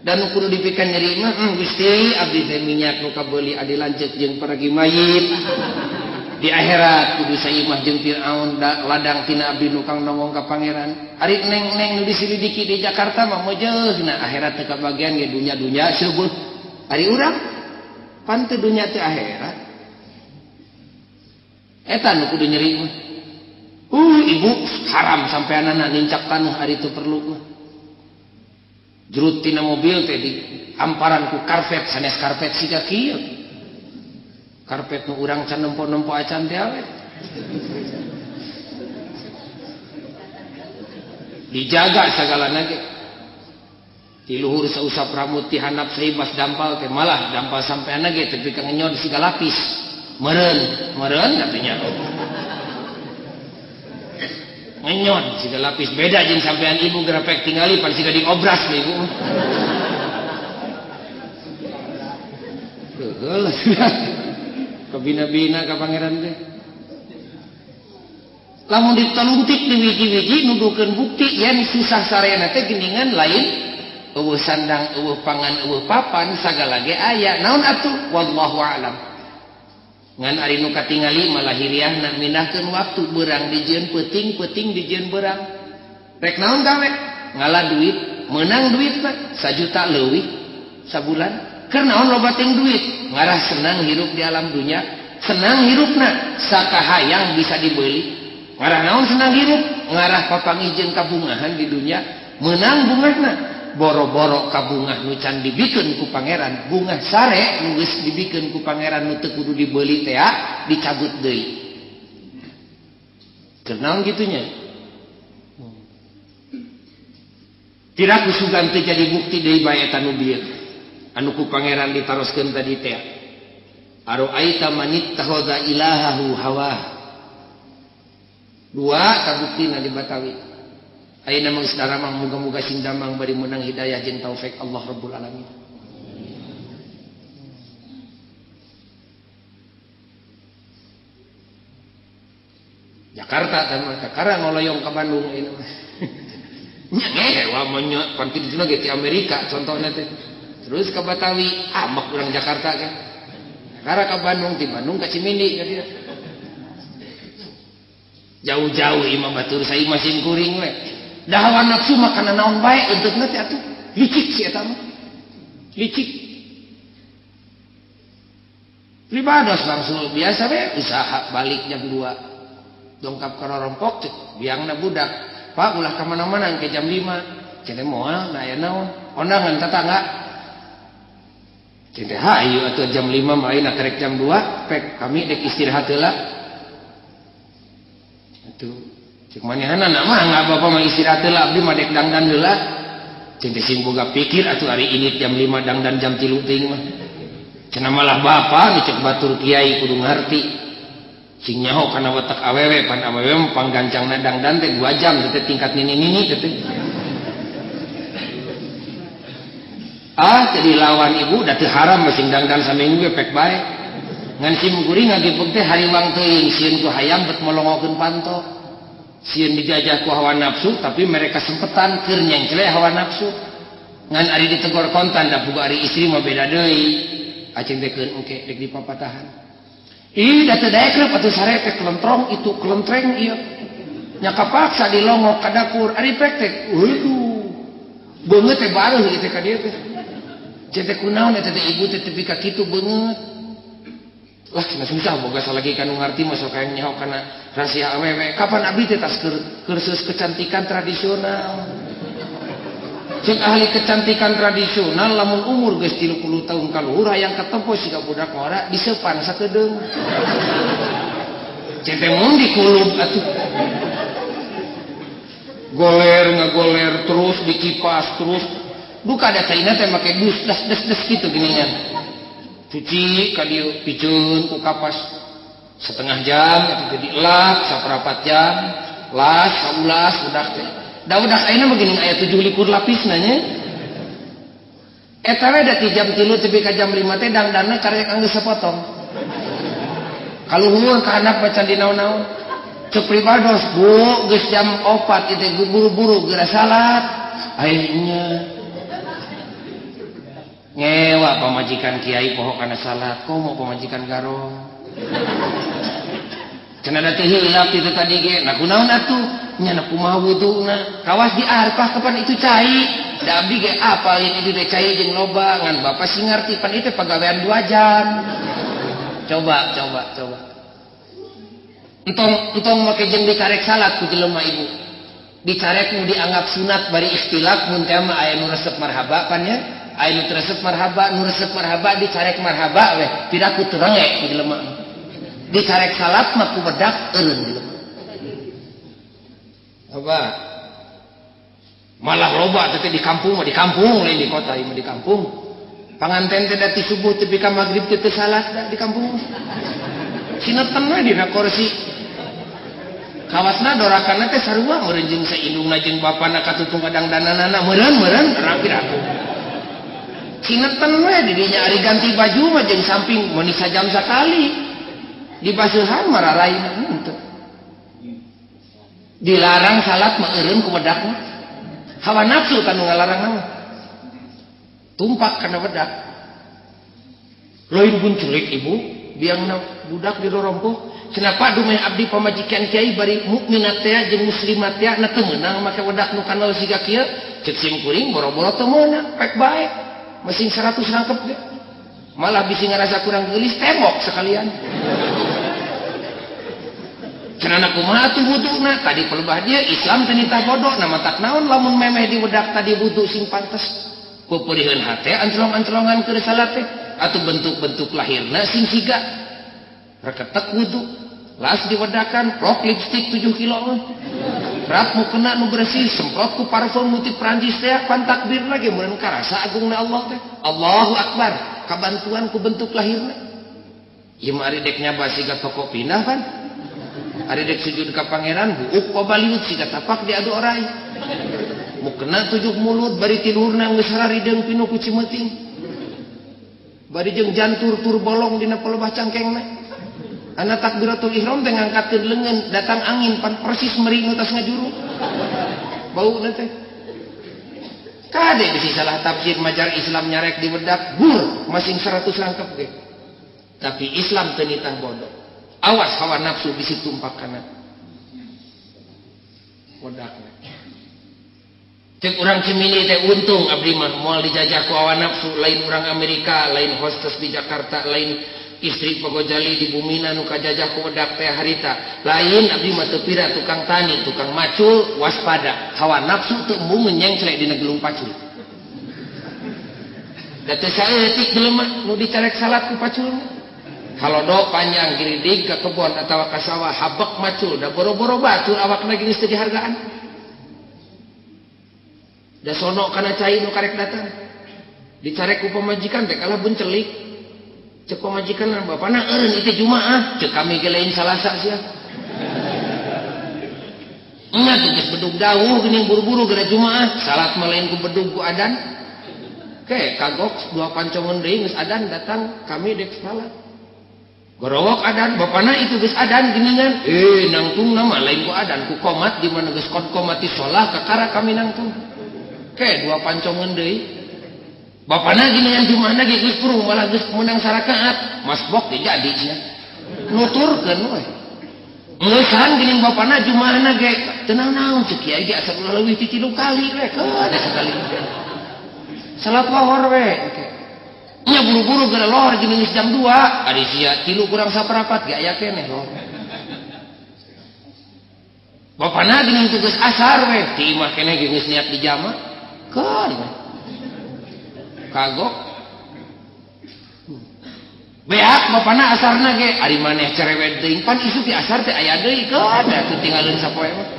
Dan nu kudu dipikeun nyeri mah Gusti abdi teh minyak nu kabeuli adi lanceuk jeung paragi mayit. Di akhirat kudu saimah jeung Firaun ladang tina abdi nu kang nongong ka pangeran. Ari neng-neng nu disilidiki di Jakarta mah meujeuna akhirat teu kabagian ge dunya-dunya seubeut. Ari urang pan teu dunya teu akhirat. Eta nu kudu nyeri mah. Ibu haram sampeanana nincak taneuh ari teu perlu mah. Jurut tina mobil teh di amparan ku karpet sanes karpet siga kieu. Karpet nu urang can nempo-nempo acan teh awe. Dijaga sagalana ge. Di luhur sausap rambut ti handap saibas dampal teh malah dampal sampeanna ge tepi ka ngenyod siga lapis. Meureun, meureun katanya. Ngenyod siga lapis beda jeung sampean ibu gerepek tingali pan siga diobras we ibu. Heuh. Kabina-bina ka pangeran teh. Lamun ditaluntik di wiji-wiji nuduhkeun bukti yen susah sarena teh geuningan lain eueuh sandang eueuh pangan eueuh papan sagala ge aya naon atuh wallahu alam. Ngan ari nu katingali malah hiriahna mindahkeun waktu beurang dijieun peuting, peuting dijieun beurang. Rek naon gawe? Ngala duit, meunang duit mah sajuta leuwih sabulan. Keur naon loba teuing duit? Ngarah senang hirup di alam dunya, senang hirupna sakahayang bisa dibeli. Ngarah naon senang hirup? Ngarah papanggih jeung kabungahan di dunya, meunang bungahna. Boro-boro kabungah nu can dibikeun ku pangeran, bungah sare nu geus dibikeun ku pangeran nu teu kudu dibeuli teh dicabut deui. Keur naon kitu nya? Tiraku sugan teu jadi bukti deui bae eta nu bieu. Anu ku pangeran ditaroskeun tadi teh. Aroaita manittakhadha ilahahu hawah. Dua kabuktina di Batawi. Ayeuna mah geus daramang muga-muga sing damang bari meunang hidayah jeung taufik Allah Rabbul Alamin. Jakarta teh mah kakara ngoloyong ka Bandung ayeuna mah. Nya ngewa mah nya pan kitu ge ti Amerika contohna teh. Terus ka Batawi, amak urang Jakarta kan. Kakara ka Bandung, ti Bandung ka Cimindi ka dieu. Jauh-jauh imah batur saimah sim kuring we. Da hawa nafsu mah kana naon bae eunteukeuna teh atuh. Licik si eta mah. Licik. Pribados langsung biasa we usaha balik jam 2. Dongkap ka rorompok cek biangna budak. Pak ulah ka mana-mana engke jam 5. Cenah moal na aya naon. Ondangan tetangga. Cenah hayu atuh jam 5 mah ayeuna karek jam 2 pek kami dek istirahat heula. Atuh cek manehna mah nggak bapak mah istirahat heula abdi mah dek dangdan heula. Cek teh sing boga pikir atuh ari ini jam 5 dangdan jam 3 teuing mah. Cenah malah bapak nu cek batur kiai kudu ngarti. Sing nyaho kana watak awewe pan awewe mah panggancangna dangdan teh 2 jam teh tingkat nini-nini teh. Ah jadi lawan ibu da teu haram mah sing dangdan saminggu ge pek bae. Ngan sim kuring ngagepek teh hariwang teuing sieun ku hayam bet molongokeun panto. Sieun dijajah ku hawa nafsu tapi mereka sempetan keur nyengcle hawa nafsu. Ngan ari ditegor kontan da pugu ari istri mah beda deui. Aceng teh keun engke dek dipapatahan. Ih da teu daek reup atuh sare teh kelentrong itu kelentreng ieu. Nya kapaksa dilongok ka dapur ari pek teh waduh. Beungeut teh bareuh ieu teh ka dieu teh. Cek teh kunaon eta teh ibu teh tepi ka kitu beungeut. Lah cenah susah boga salagi kanu ngarti mah sok hayang nyaho kana rahasia awewe. Kapan abdi teh tas kursus kecantikan tradisional. Cek ahli kecantikan tradisional lamun umur geus 30 tahun ka luhur hayang katempo siga budak ngora diseupan sakedeung. Cek teh mun dikulub atuh. Goler ngagoler terus dikipas terus. Duka da caina teh make dus das des des kitu geuningan. Cuci ka dieu piceun ku kapas setengah jam eta teh dielak saparapat jam las saulas budak teh. Da udah ayeuna mah geuning aya 7 likur lapisna nya. Eta we da ti jam 3 tepi ka jam 5 teh dangdanna karek anggeus sapotong. Kaluhur ka handap macan di naon-naon. Cek pribados bu geus jam 4 ieu teh buru-buru geura salat. Ayeuna ngewa pamajikan kiai poho kana salat komo pamajikan garong. Cenah da teu hilap itu tadi ge nah kunaon atuh nya na kumaha wuduna kawas diarpah kapan itu cai da abdi ge apalin itu teh cai jeung loba ngan bapak sing ngarti pan itu pagawean 2 jam. Coba coba coba entong entong make jeung dicarek salat ku jelema ibu dicarek nu dianggap sunat bari ikhtilaf mun teh mah aya nu resep marhaba pan nya. Aya nu resep marhaba, nu resep marhaba dicarek marhaba weh, tidak ku terengek ku jelema. Dicarek salat mah ku bedak eureun jelema. Apa? Malah loba teh di kampung mah di kampung lain di kota ieu mah di kampung. Panganten teh da ti subuh tepi ka magrib teh teu salat da di kampung. Sineten we dina kursi. Kawasna dorakanna teh sarua meureun jeung saindungna jeung bapana katutung kadangdananana meureun-meureun rapi-rapi. Sineten we didinya ari ganti baju mah jeung samping meuni sajam sakali. Dibaseuhan mararaina henteu. Dilarang salat mah eureun ku wedak mah. Hawa nafsu tanu ngalarang mah. Tumpak kana wedak. Lain pun culik ibu. Biangna budak dirorompoh. Kenapa dumeh abdi pamajikan kiai bari mukminat teh jeung muslimat teh na teu meunang make wedak nu kanal siga kieu. Cek sim kuring boro-boro teu meunang, pek bae. Mesin 100 rangkep ge. Malah bisi ngarasa kurang geulis tembok sekalian. Cenah kumaha atuh wuduna? Tadi pelebah dia Islam teu nitah bodoh, na matak naon lamun memeh diwedak tadi wudu sing pantes. Peupeuriheun hate ancelong-ancelongan keur salat teh atuh bentuk-bentuk lahirna sing siga. Reketek wudu. Las diwedakan, rok lipstik 7 kilo mah. Rap mukena nu bersih, semprot ku parfum nu ti Prancis teh pan takbir lagi meureun karasa agungna Allah teh. Allahu akbar, kabantuan ku bentuk lahirna. Ieu mah ari dek nyaba siga toko pindah pan. Ari dek sujud ka pangeran buuk pabaliut siga tapak diadu orai. Mukena 7 mulut bari tilurna geus harideung pinu ku cimeuting. Bari jeung jantur tur bolong dina pelebah cangkengna. Anak takbiratul ihram teh ngangkatkeun leungeun, datang angin pan persis meri nu tas ngajuru. Bauna teh. Kade bisi salah tafsir majar Islam nyarek di wedak, bur masing 100 rangkep ge. Tapi Islam teu nitah bodoh. Awas hawa nafsu bisi tumpak kana wedakna. Cek urang Cimindi teh untung abdi mah moal dijajah ku hawa nafsu, lain urang Amerika, lain hostes di Jakarta, lain istri Pagojali di Bumina nu kajajah ku wedak teh harita. Lain abdi mah teu pira tukang tani, tukang macul, waspada. Hawa nafsu teu embung menyengklek dina gelung pacul. Da teu saeutik jelema nu dicarek salat ku pacul. Halodo panjang giridig ka kebon atawa ka sawah habek macul, da boro-boro batur awakna geus teu dihargaan. Da sono kana cai nu karek datang. Dicarek ku pamajikan teh kalah bencelik. Cek pamajikan bapana eureun itu Jumaah, cek kami ge lain Salasa sia. Nya geus bedug dawuh geuning buru-buru gara Jumaah, salat mah lain ku bedug ku adan. Ke kagok dua pancongan deui geus adan datang kami dek salat. Gorowok adan bapana itu geus adan geuningan. Nangtungna mah lain ku adan ku komat di mana geus kon komati sholah kakara kami nangtung. Ke dua pancongan deui. Bapana gini yang Jumaah ge geus purung malah geus menang sarakaat, masbok ge jadi sia. Nuturkeun we. Ngeusan geuning bapana Jumaahna ge teu naon cek kiai ge asa ulah leuwih ti 3 kali we, keun sakali. Salat lohor we. Nya buru-buru geura lohor geuning geus jam 2, ari sia 3 kurang saparapat ge aya keneh lohor. Bapana geuning teu geus asar we, ti imah keneh ge geus niat dijama. Keun we. Kagok beak bapana asarna ge ari maneh cerewet teuing pan isuk di asar teh aya deui keun atuh tinggalin sapoe mah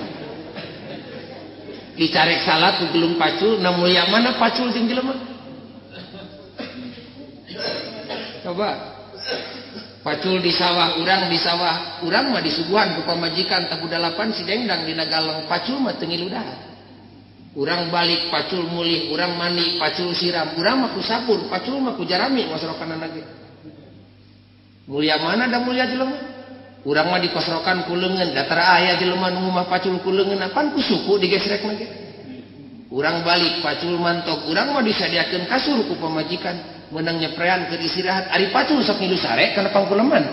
dicarek salat ku gelung pacul na mulia mana pacul jeung jelema coba pacul di sawah urang di sawah urang mah disuguhan ku pamajikan tabu dalapan si dengdang dina galeng pacul mah teu ngilu dahar. Urang balik pacul mulih, urang mandi pacul siram, urang mah ku sabun, pacul mah ku jarami masrokanana ge. Mulia mana da mulia jelema? Urang mah dikosrokan ku leungeun, da tara aya jelema nu mah pacul ku leungeun, apan ku suku digesrekna ge. Urang balik pacul mantok, urang mah disadiakeun kasur ku pamajikan, meunang nyeprean keur istirahat, ari pacul sok ngilu sare kana pangkuleman.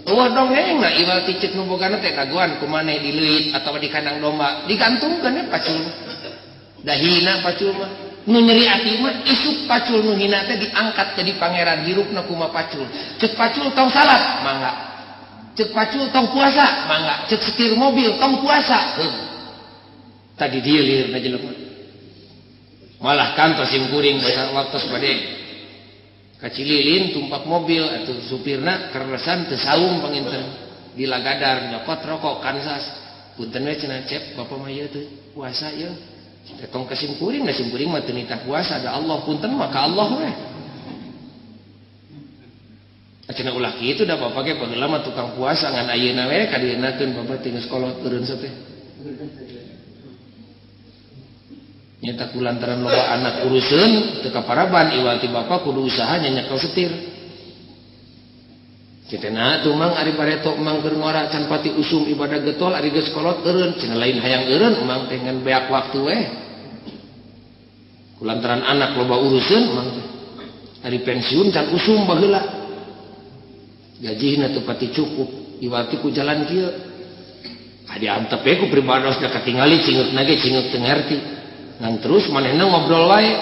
Eueuh dongeng na iwal ti ceuk nu bogana teh dagoan ku maneh di leuit atawa di kandang domba, digantungkeun we pacul. Dahina pacul mah nu nyeri ati mah isuk pacul nu hina teh diangkat jadi pangeran hirupna kumaha pacul. Ceuk pacul tong salat mangga, ceuk pacul tong puasa mangga, ceuk setir mobil tong puasa. Tadi dieu liurna jelema malah kantos sim kuring basa waktos bade ka Cililin tumpak mobil atuh supirna keresan teu saum panginten di lagadar nyokot rokok Kansas punten we cenah cep bapak mah ieu teu puasa ieu. Tong ka simkuring, na simkuring mah teu nitah puasa da Allah punten mah ka Allah we. Cenah ulah kitu da bapak ge baheula mah tukang puasa ngan ayeuna we kadienakeun bapak teh geus kolot eureun teh. Nyata ku lantaran loba anak uruseun teu kaparaban iwal ti bapak kudu usaha nyanyekel setir. Citena tuh mang ari bareto mang keur ngora can pati usum ibadah getol ari geus kolot eureun cenah lain hayang eureun mang teh ngan beak waktu we. Kulantaran anak loba uruseun mang teh. Ari pensiun can usum baheula. Gajihna teu pati cukup, iwati ku jalan kieu. Adi antep we ku pribados da katingali cingeukna ge cingeuk teu ngarti. Ngan terus manehna ngobrol wae.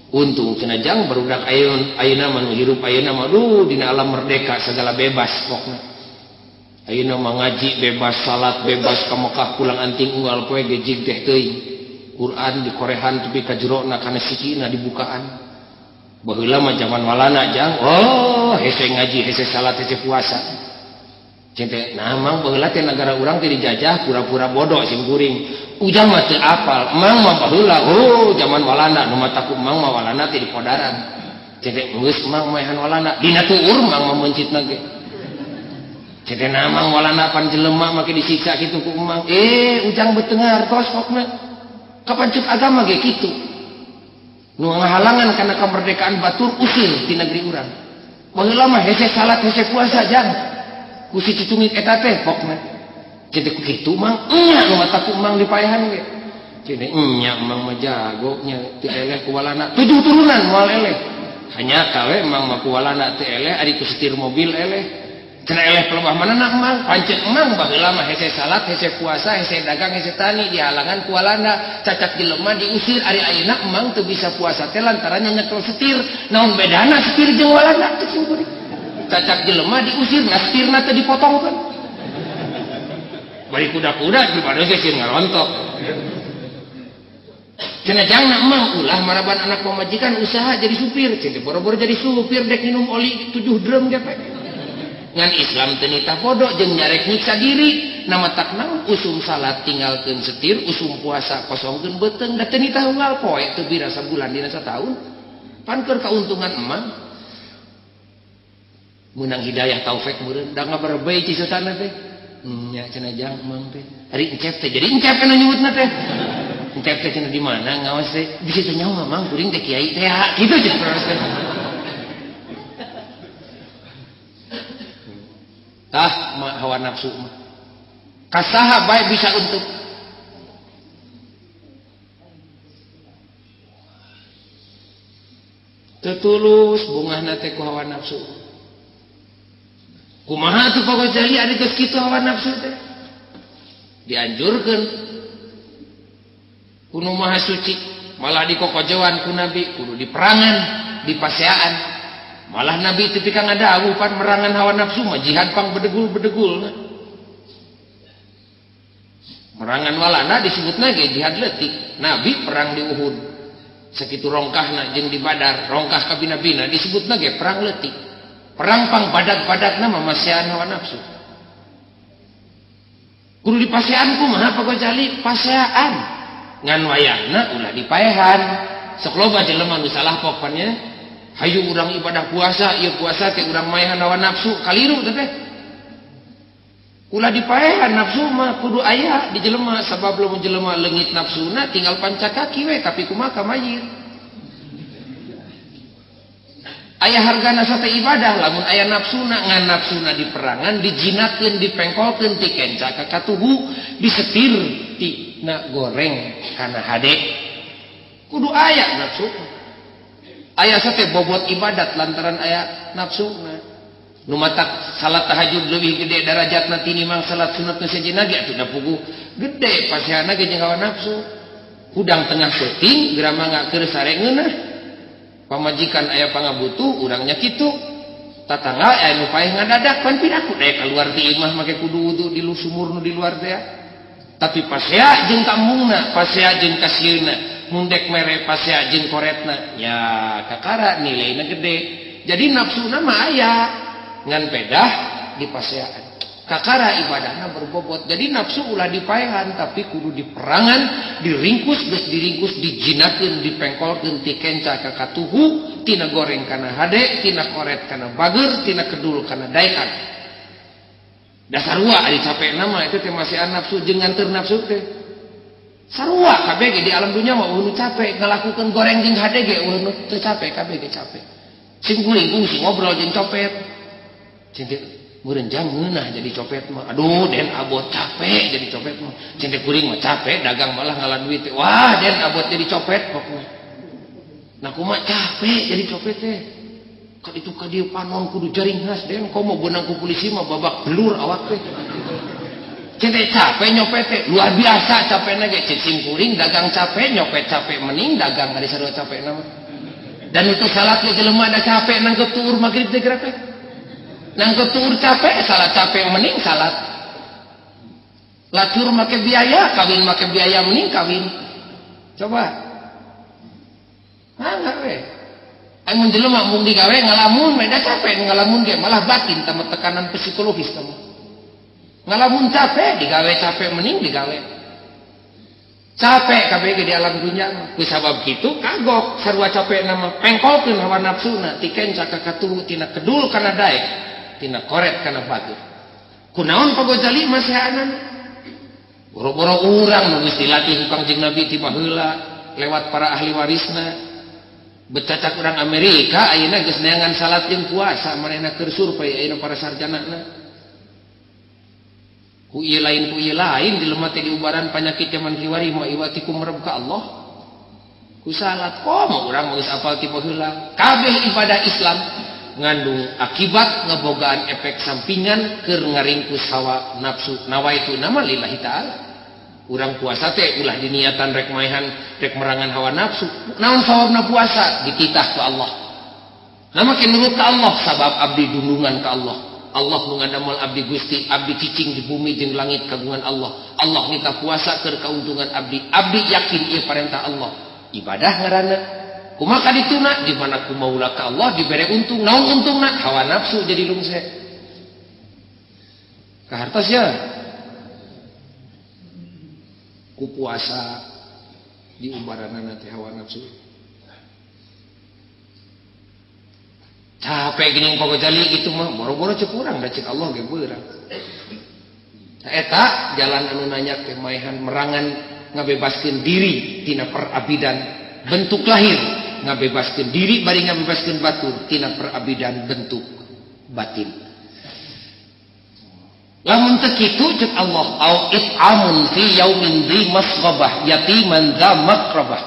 Untung cenah jang barudak ayeuna mah nu hirup ayeuna mah duh dina alam merdeka segala bebas pokna. Ayeuna mah ngaji bebas, salat bebas, ka Mekah pulang anting unggal poe ge jig teh teuing. Quran dikorehan tepi ka jerona kana sikina dibukaan. Baheula mah zaman walana jang, oh hese ngaji, hese salat, hese puasa. Cente, nah mang baheula teh nagara urang teh dijajah pura-pura bodoh sim kuring. Ujang mah teu apal, mang mah baheula, oh zaman walana nu mah takut mang mah walana teh di podaran. Cente geus mang maehan walana, dina tuur mang mah meuncitna ge. Cente nah mang walana pan jelema make disiksa kitu ku mang. Ujang betengar tos pokna. Kapan ceuk agama ge kitu. Nu ngahalangan kana kemerdekaan batur usir ti negeri urang. Baheula mah hese salat hese puasa jang. Ku si cucungit eta teh pokna. Cente ku kitu mang nya nu mata ku mang dipaehan ge. Cente nya mang mah jago nya teu eleh ku walana. 7 turunan moal eleh. Hanya kawe mang mah ku walana teu eleh ari ku setir mobil eleh. Cenah eleh pelebah manana mang pancet mang baheula mah hese salat hese puasa hese dagang hese tani dihalangan ku walana cacak jelema diusir ari ayeuna mang teu bisa puasa teh lantaran nyekel setir. Naon bedana setir jeung walana teh sim kuring. Cacak jelema diusir nah setirna teh dipotongkeun. Bari kuda-kuda di badan teh sieun ngarontok. Cenah jangna mang ulah maraban anak pamajikan usaha jadi supir, cenah boro-boro jadi supir dek minum oli 7 drum ge pe. Ngan Islam teu nitah bodoh jeung nyarek nyiksa diri, nama tak naon usum salat tinggalkeun setir, usum puasa kosongkeun beuteung da teu nitah unggal poe teu bira sabulan dina sataun. Pan keur kauntungan emang. Menang hidayah taufik meureun da ngabarebei cisutana teh. Nya cenah jang emang teh. Ari encep teh jadi encep anu nyebutna teh. Encep teh cenah di mana ngaos teh? Bisa teh nyaho mang kuring teh kiai teh ha kitu jeung terus teh. Tah mah hawa nafsu mah. Kasaha bae bisa untuk tetulus bungahna teh ku hawa nafsu. Kumaha atuh Pak Ghazali ari geus kitu hawa nafsu teh? Dianjurkeun ku nu maha suci, malah dikokojoan ku Nabi, kudu diperangan, dipaseaan. Malah Nabi teu pika ngadawuh pan merangan hawa nafsu mah jihad pang bedegul-bedegulna. Merangan walana disebutna ge jihad leutik. Nabi perang di Uhud. Sakitu rongkahna jeung di Badar, rongkah kabina-bina disebutna ge perang leutik. Perang pang badag-badagna mah masean hawa nafsu. Kudu dipasean kumaha Pak Ghazali? Pasean. Ngan wayahna ulah dipaehan. Sok loba jelema nu salah pokona. Hayu urang ibadah puasa, ieu puasa teh urang maehan hawa nafsu, kaliru teh teh. Ulah dipaehan nafsu mah kudu aya di jelema sabab lamun jelema leungit nafsuna tinggal panca kaki we tapi kumaha ka mayit. Aya hargana sate ibadah lamun aya nafsuna ngan nafsuna diperangan dijinakeun dipengkolkeun ti kenca ka katuhu disetir ti na goreng kana hade kudu aya nafsu. Aya sate bobot ibadat lantaran aya nafsuna. Nu matak salat tahajud leuwih gede darajatna tinimang salat sunat nu sejenna ge atuh da puguh gede pasehana ge jeung hawa nafsu. Hudang tengah peuting geura mangga keur sare ngeunah. Pamajikan aya pangabutuh urangnya kitu. Tatangga aya nu paeh ngadadak pan piraku daya keluar ti imah make kudu wudu di sumur nu di luar teh. Tapi pasea jeung tambungna, pasea jeung kasieuna, mun dek mere pasea jeung koretna, nya kakara nilaina gede. Jadi nafsuna mah aya ngan pedah di paseaan. Kakara ibadahna berbobot. Jadi nafsu ulah dipaehan tapi kudu diperangan, diringkus geus diringkus dijinakeun, dipengkolkeun ti kenca ka katuhu, tina goreng kana hade, tina koret kana bager, tina kedul kana daekan. Da sarua ari capekna mah itu teh masihan nafsu jeung nganteur nafsu teh. Sarua kabeh ge di alam dunya mah eueuh nu capek ngalakukeun goreng jeung hade ge eueuh nu teu capek kabeh ge capek. Sing kuring kungsi ngobrol jeung copet. Cing teh meureun jang ngeunah jadi copet mah. Aduh den abot capek jadi copet mah. Cing teh kuring mah capek dagang malah ngalah duit teh. Wah den abot jadi copet pokokna. Nah kumaha capek jadi copet teh. Ka ditu ka dieu panon kudu jaring khas den komo beunang ku polisi mah babak belur awak teh. Cete capek nyopet teh luar biasa capekna ge cek simkuring dagang capek nyopet capek mending dagang ari sarua capekna mah. Dan itu salat ge jelema da capek nangkep tuur magrib teh geura teh. Nangkep tuur capek salat capek mending salat. Lacur make biaya kawin make biaya mending kawin. Coba. Mangga we. Amun jelema mung digawe ngalamun we da capek ngalamun ge malah batin tambah tekanan psikologis tambah. Ngalamun capek digawe capek mending digawe. Capek kabeh ge di alam dunya mah. Ku sabab kitu kagok sarua capek nama pengkolkeun hawa nafsuna tikenca ka katuhu tina kedul kana daek tina koret kana batu. Kunaon Pak Gozali masihanana? Boro-boro urang nu geus dilatih ku Kangjeng Nabi ti baheula lewat para ahli warisna. Becacak urang Amerika ayeuna geus neangan salat jeung puasa manehna keur survei ayeuna para sarjanana. Ku ieu lain jelema teh diubaran panyakit jaman kiwari mah iwati ku mereb ka Allah. Ku salat komo urang geus apal ti baheula. Kabeh ibadah Islam ngandung akibat ngebogaan efek sampingan keur ngaringkus hawa nafsu nawaitu nama lillahi ta'ala. Urang puasa teh ulah diniatan rek maehan rek merangan hawa nafsu. Naon sawabna puasa dititah ku Allah. Nama ke nurut ka Allah sabab abdi dundungan ka Allah. Allah nu ngadamel abdi Gusti, abdi cicing di bumi jeung langit kagungan Allah. Allah nitah puasa keur kauntungan abdi. Abdi yakin ieu parentah Allah. Ibadah ngaranna. Kumaha dituna di mana ku maula ka Allah dibere untung. Naon untungna? Hawa nafsu jadi lungse. Kahartos ya. Ku puasa diubaranana teh hawa nafsu. Capek geuning Pak Gozali gitu mah boro-boro cek urang da cek Allah ge beurang. Eta jalan anu nanya teh maehan merangan ngabebaskeun diri tina perabidan bentuk lahir, ngabebaskeun diri bari ngabebaskeun batur tina perabidan bentuk batin. Lamun teu kitu cek Allah au it'amun fi yaumin dzi masghabah yatiman dza maqrabah.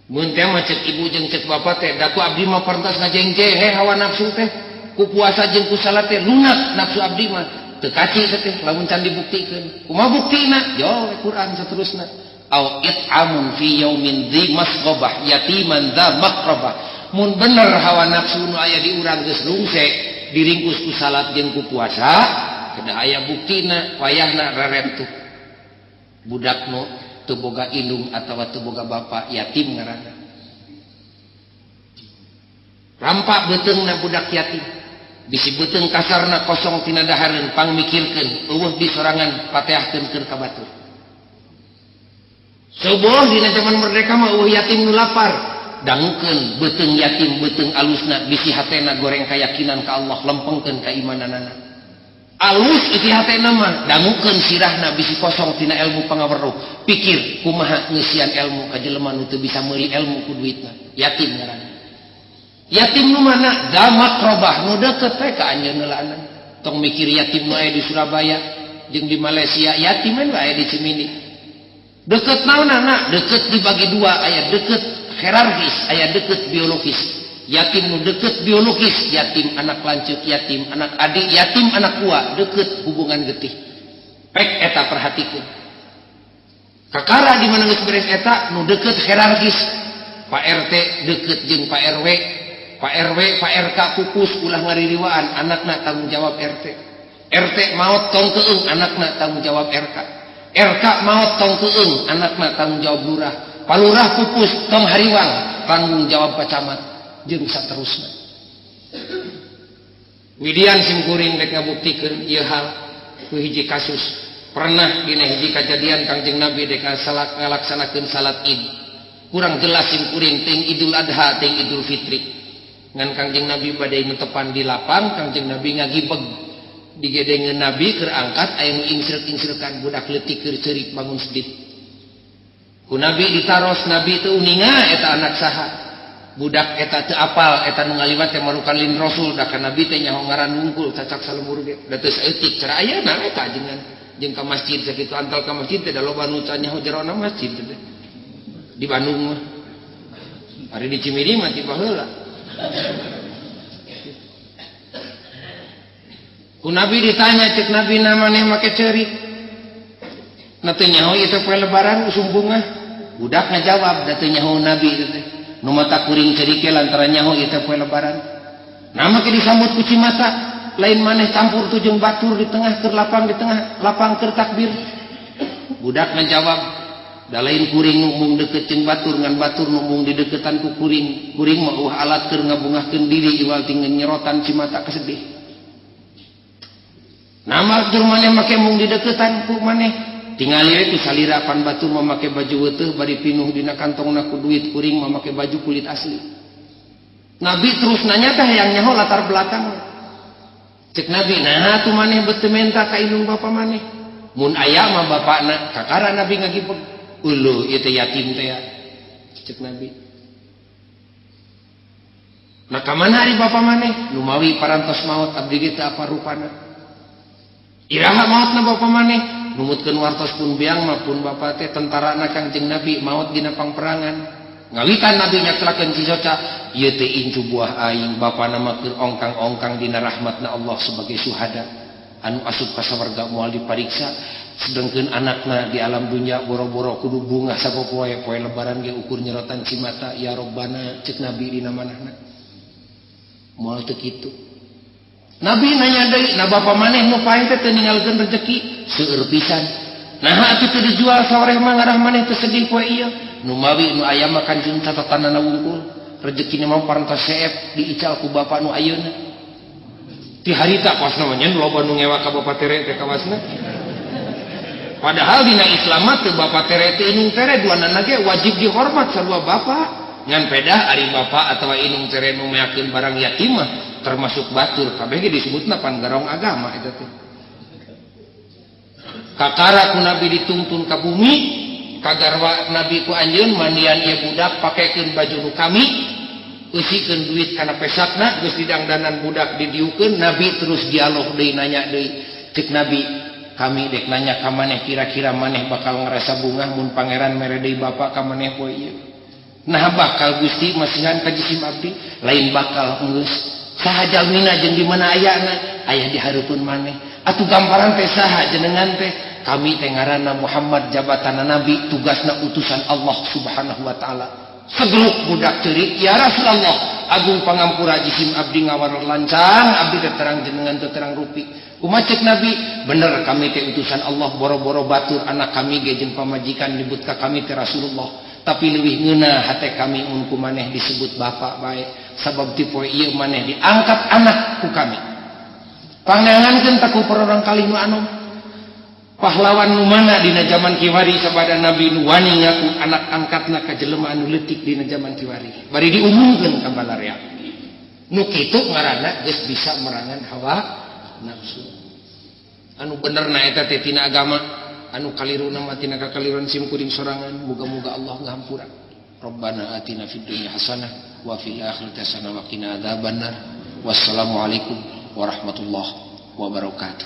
Mun teh mah cek ibu jeung cek bapa teh da ku abdi mah parentos ngajengje he hawa nafsu teh ku puasa jeung ku salat teh lunak nafsu abdi mah teu kaci teh lamun can dibuktikeun. Kumaha buktina? Yo Quran saterusna. Au it'amun fi yaumin dzi masghabah yatiman dza maqrabah. Mun bener hawa nafsu nu aya di urang geus rungse diringkus ku salat jeung ku puasa kedah aya buktina wayahna rerentuh budak nu teu boga indung atawa teu boga bapa yatim ngaranna. Rampak beuteungna budak yatim bisi beuteung kasarna kosong tina dahareun pangmikirkeun eueuh di sorangan pateahkeun keur ka batur. Subuh dina zaman merdeka mah eueuh yatim nu lapar dangukeun beuteung yatim beuteung alusna bisi hatena goreng kayakinan ka Allah lempengkeun kaimananana. Alus isi hatena mah dangukeun sirahna bisi kosong tina ilmu pangaweruh. Pikir kumaha ngeusian ilmu ka jelema nu teu bisa meuli ilmu ku duitna. Yatim ngaranna. Yatim nu mana? Damak robah nu deukeut teh ka anjeun heulaana. Tong mikir yatim nu aya di Surabaya jeung di Malaysia, yatim we aya di Cimindi. Deukeut naonana? Deukeut dibagi dua, aya deukeut hierarkis, aya deukeut biologis. Yatim nu deukeut biologis, yatim anak lanceuk, yatim anak adik, yatim anak ua, deukeut hubungan getih. Pek eta perhatikeun. Kakara di mana geus beres eta nu deukeut hierarkis, Pak RT deukeut jeung Pak RW, Pak RW, Pak RK pupus ulah ngaririwaan, anakna tanggung jawab RT. RT maot tong keung, anakna tanggung jawab RK. RK maot tong keung, anakna tanggung jawab lurah. Palurah pupus tong hariwang, tanggung jawab Pak Camat jeung saterusna. Widian simkuring rek ngabuktikeun ieu hal ku hiji kasus. Pernah dina hiji kajadian Kangjeng Nabi dek ngalaksanakeun salat Id. Kurang jelas simkuring ting Idul Adha ting Idul Fitri. Ngan Kangjeng Nabi bade netepan di lapang, Kangjeng Nabi ngagibeg. Digedengeun Nabi keur angkat aya nu ingsreuk-ingsreukan budak leutik keur ceurik bangun sedih. Ku Nabi ditaros, Nabi teu uninga eta anak saha. Budak eta teu apal eta nu ngaliwat teh marukan lin Rasul da ka Nabi teh nyaho ngaran wungkul cacak salembur ge. Da teu saeutik cara ayeuna eta ajengan jeung ka masjid sakitu antal ka masjid teh da loba nu nyaho jerona masjid teh. Di Bandung mah. Ari di Cimindi mah ti baheula. Ku Nabi ditanya cek Nabi na maneh make ceurik. Na teu nyaho ieu teh poe lebaran usum bungah. Budak ngajawab da teu nyaho Nabi teh. Nu mata kuring ceurik ge lantaran nyaho ieu teh poe lebaran. Nah make disambut ku cimata, lain maneh campur tuh jeung batur di tengah keur lapang di tengah lapang keur takbir. Budak ngajawab da lain kuring nu mung deukeut jeung batur ngan batur nu mung dideukeutan ku kuring. Kuring mah eueuh alat keur ngabungahkeun diri iwal ti nyerotan cimata kasedih. Nama tur maneh make mung dideukeutan ku maneh. Tingali we ku salira pan batur mah make baju weuteuh bari pinuh dina kantongna ku duit kuring mah make baju kulit asli. Nabi terus nanya teh hayang nyaho latar belakang. Cek Nabi, nah atuh maneh beut teu menta ka indung bapa maneh. Mun aya mah bapakna, kakara Nabi ngagipeg. Euleuh ieu teh yatim teh ya. Cek Nabi. Nah ka mana ari bapa maneh? Numawi parantos maot abdi ge teu apa rupana. Iraha maotna bapa maneh? Numutkeun wartos pun biang mah pun bapa teh tentarana Kangjeng Nabi maot dina pangperangan. Ngawitan Nabi nyaklakeun cisoca, ieu teh incu buah aing bapana mah keur ongkang-ongkang dina rahmatna Allah sebagai suhada anu asup ka sawarga moal dipariksa, sedengkeun anakna di alam dunya boro-boro kudu bungah sapopoe poe lebaran ge ukur nyerotan cimata ya Robbana cek Nabi dina manahna. Moal teu kitu. Nabi nanya deui, na bapa maneh nu paeh teh teu ninggalkeun rejeki seueur pisan. Naha atuh teu dijual saoreh mah ngarah maneh teu sedih poe ieu. Numawi nu aya mah kanjeng catatanana wungkul. Rejekina mah parantos seep diical ku bapa nu ayeuna. Ti harita kosna mah nyen loba nu ngewa ka bapa tere teh kawasna. Padahal dina Islam mah teu bapa tere teu indung tere duanana ge wajib dihormat sarua bapa. Ngan pedah ari bapa atawa indung tere nu meakeun barang yatim mah termasuk batur kabeh ge disebutna pan garong agama eta teh. Kakara ku Nabi dituntun ka bumi, kagarwa Nabi ku anjeun mandian ieu budak pakekeun baju nu kami, eusikeun duit kana pesakna geus didangdanan budak didiukeun Nabi terus dialog deui nanya deui cek Nabi kami dek nanya ka maneh kira-kira maneh bakal ngarasa bungah mun pangeran mere deui bapa ka maneh poe ieu. Nah bakal Gusti masihan ka jisim abdi lain bakal geus saha jalmina jeung di mana ayana aya di hareupeun maneh atuh gamparan teh saha jenengan teh kami teh ngaranna Muhammad jabatanna nabi tugasna utusan Allah Subhanahu wa taala segeluk budak ceurik ya Rasulullah agung pangampura jisim abdi ngawarna lancang abdi teh terang jenengan teh terang rupi kumaha cek nabi bener kami teh utusan Allah boro-boro batur anak kami ge jeung pamajikan nyebut ka kami teh Rasulullah tapi leuwih ngeunah hate kami mun ku maneh disebut bapak bae sabab ti poe ieu maneh diangkat anak ku kami pangnangankeun ta ku perorang kali nu anom pahlawan nu mana dina zaman kiwari sabada nabi nu wani ngaku anak angkatna ka jelema anu leutik dina zaman kiwari bari diumumkeun ka balarea nu kitu ngaranna geus bisa merangan hawa nafsu anu benerna eta teh tina agama anu kaliruna mah tina kakaliruan sim kuring sorangan muga-muga Allah ngahampura. Rabbana atina fid dunya hasanah wa fil akhirati hasanah wa qina adzabannar. Wassalamualaikum warahmatullahi wabarakatuh.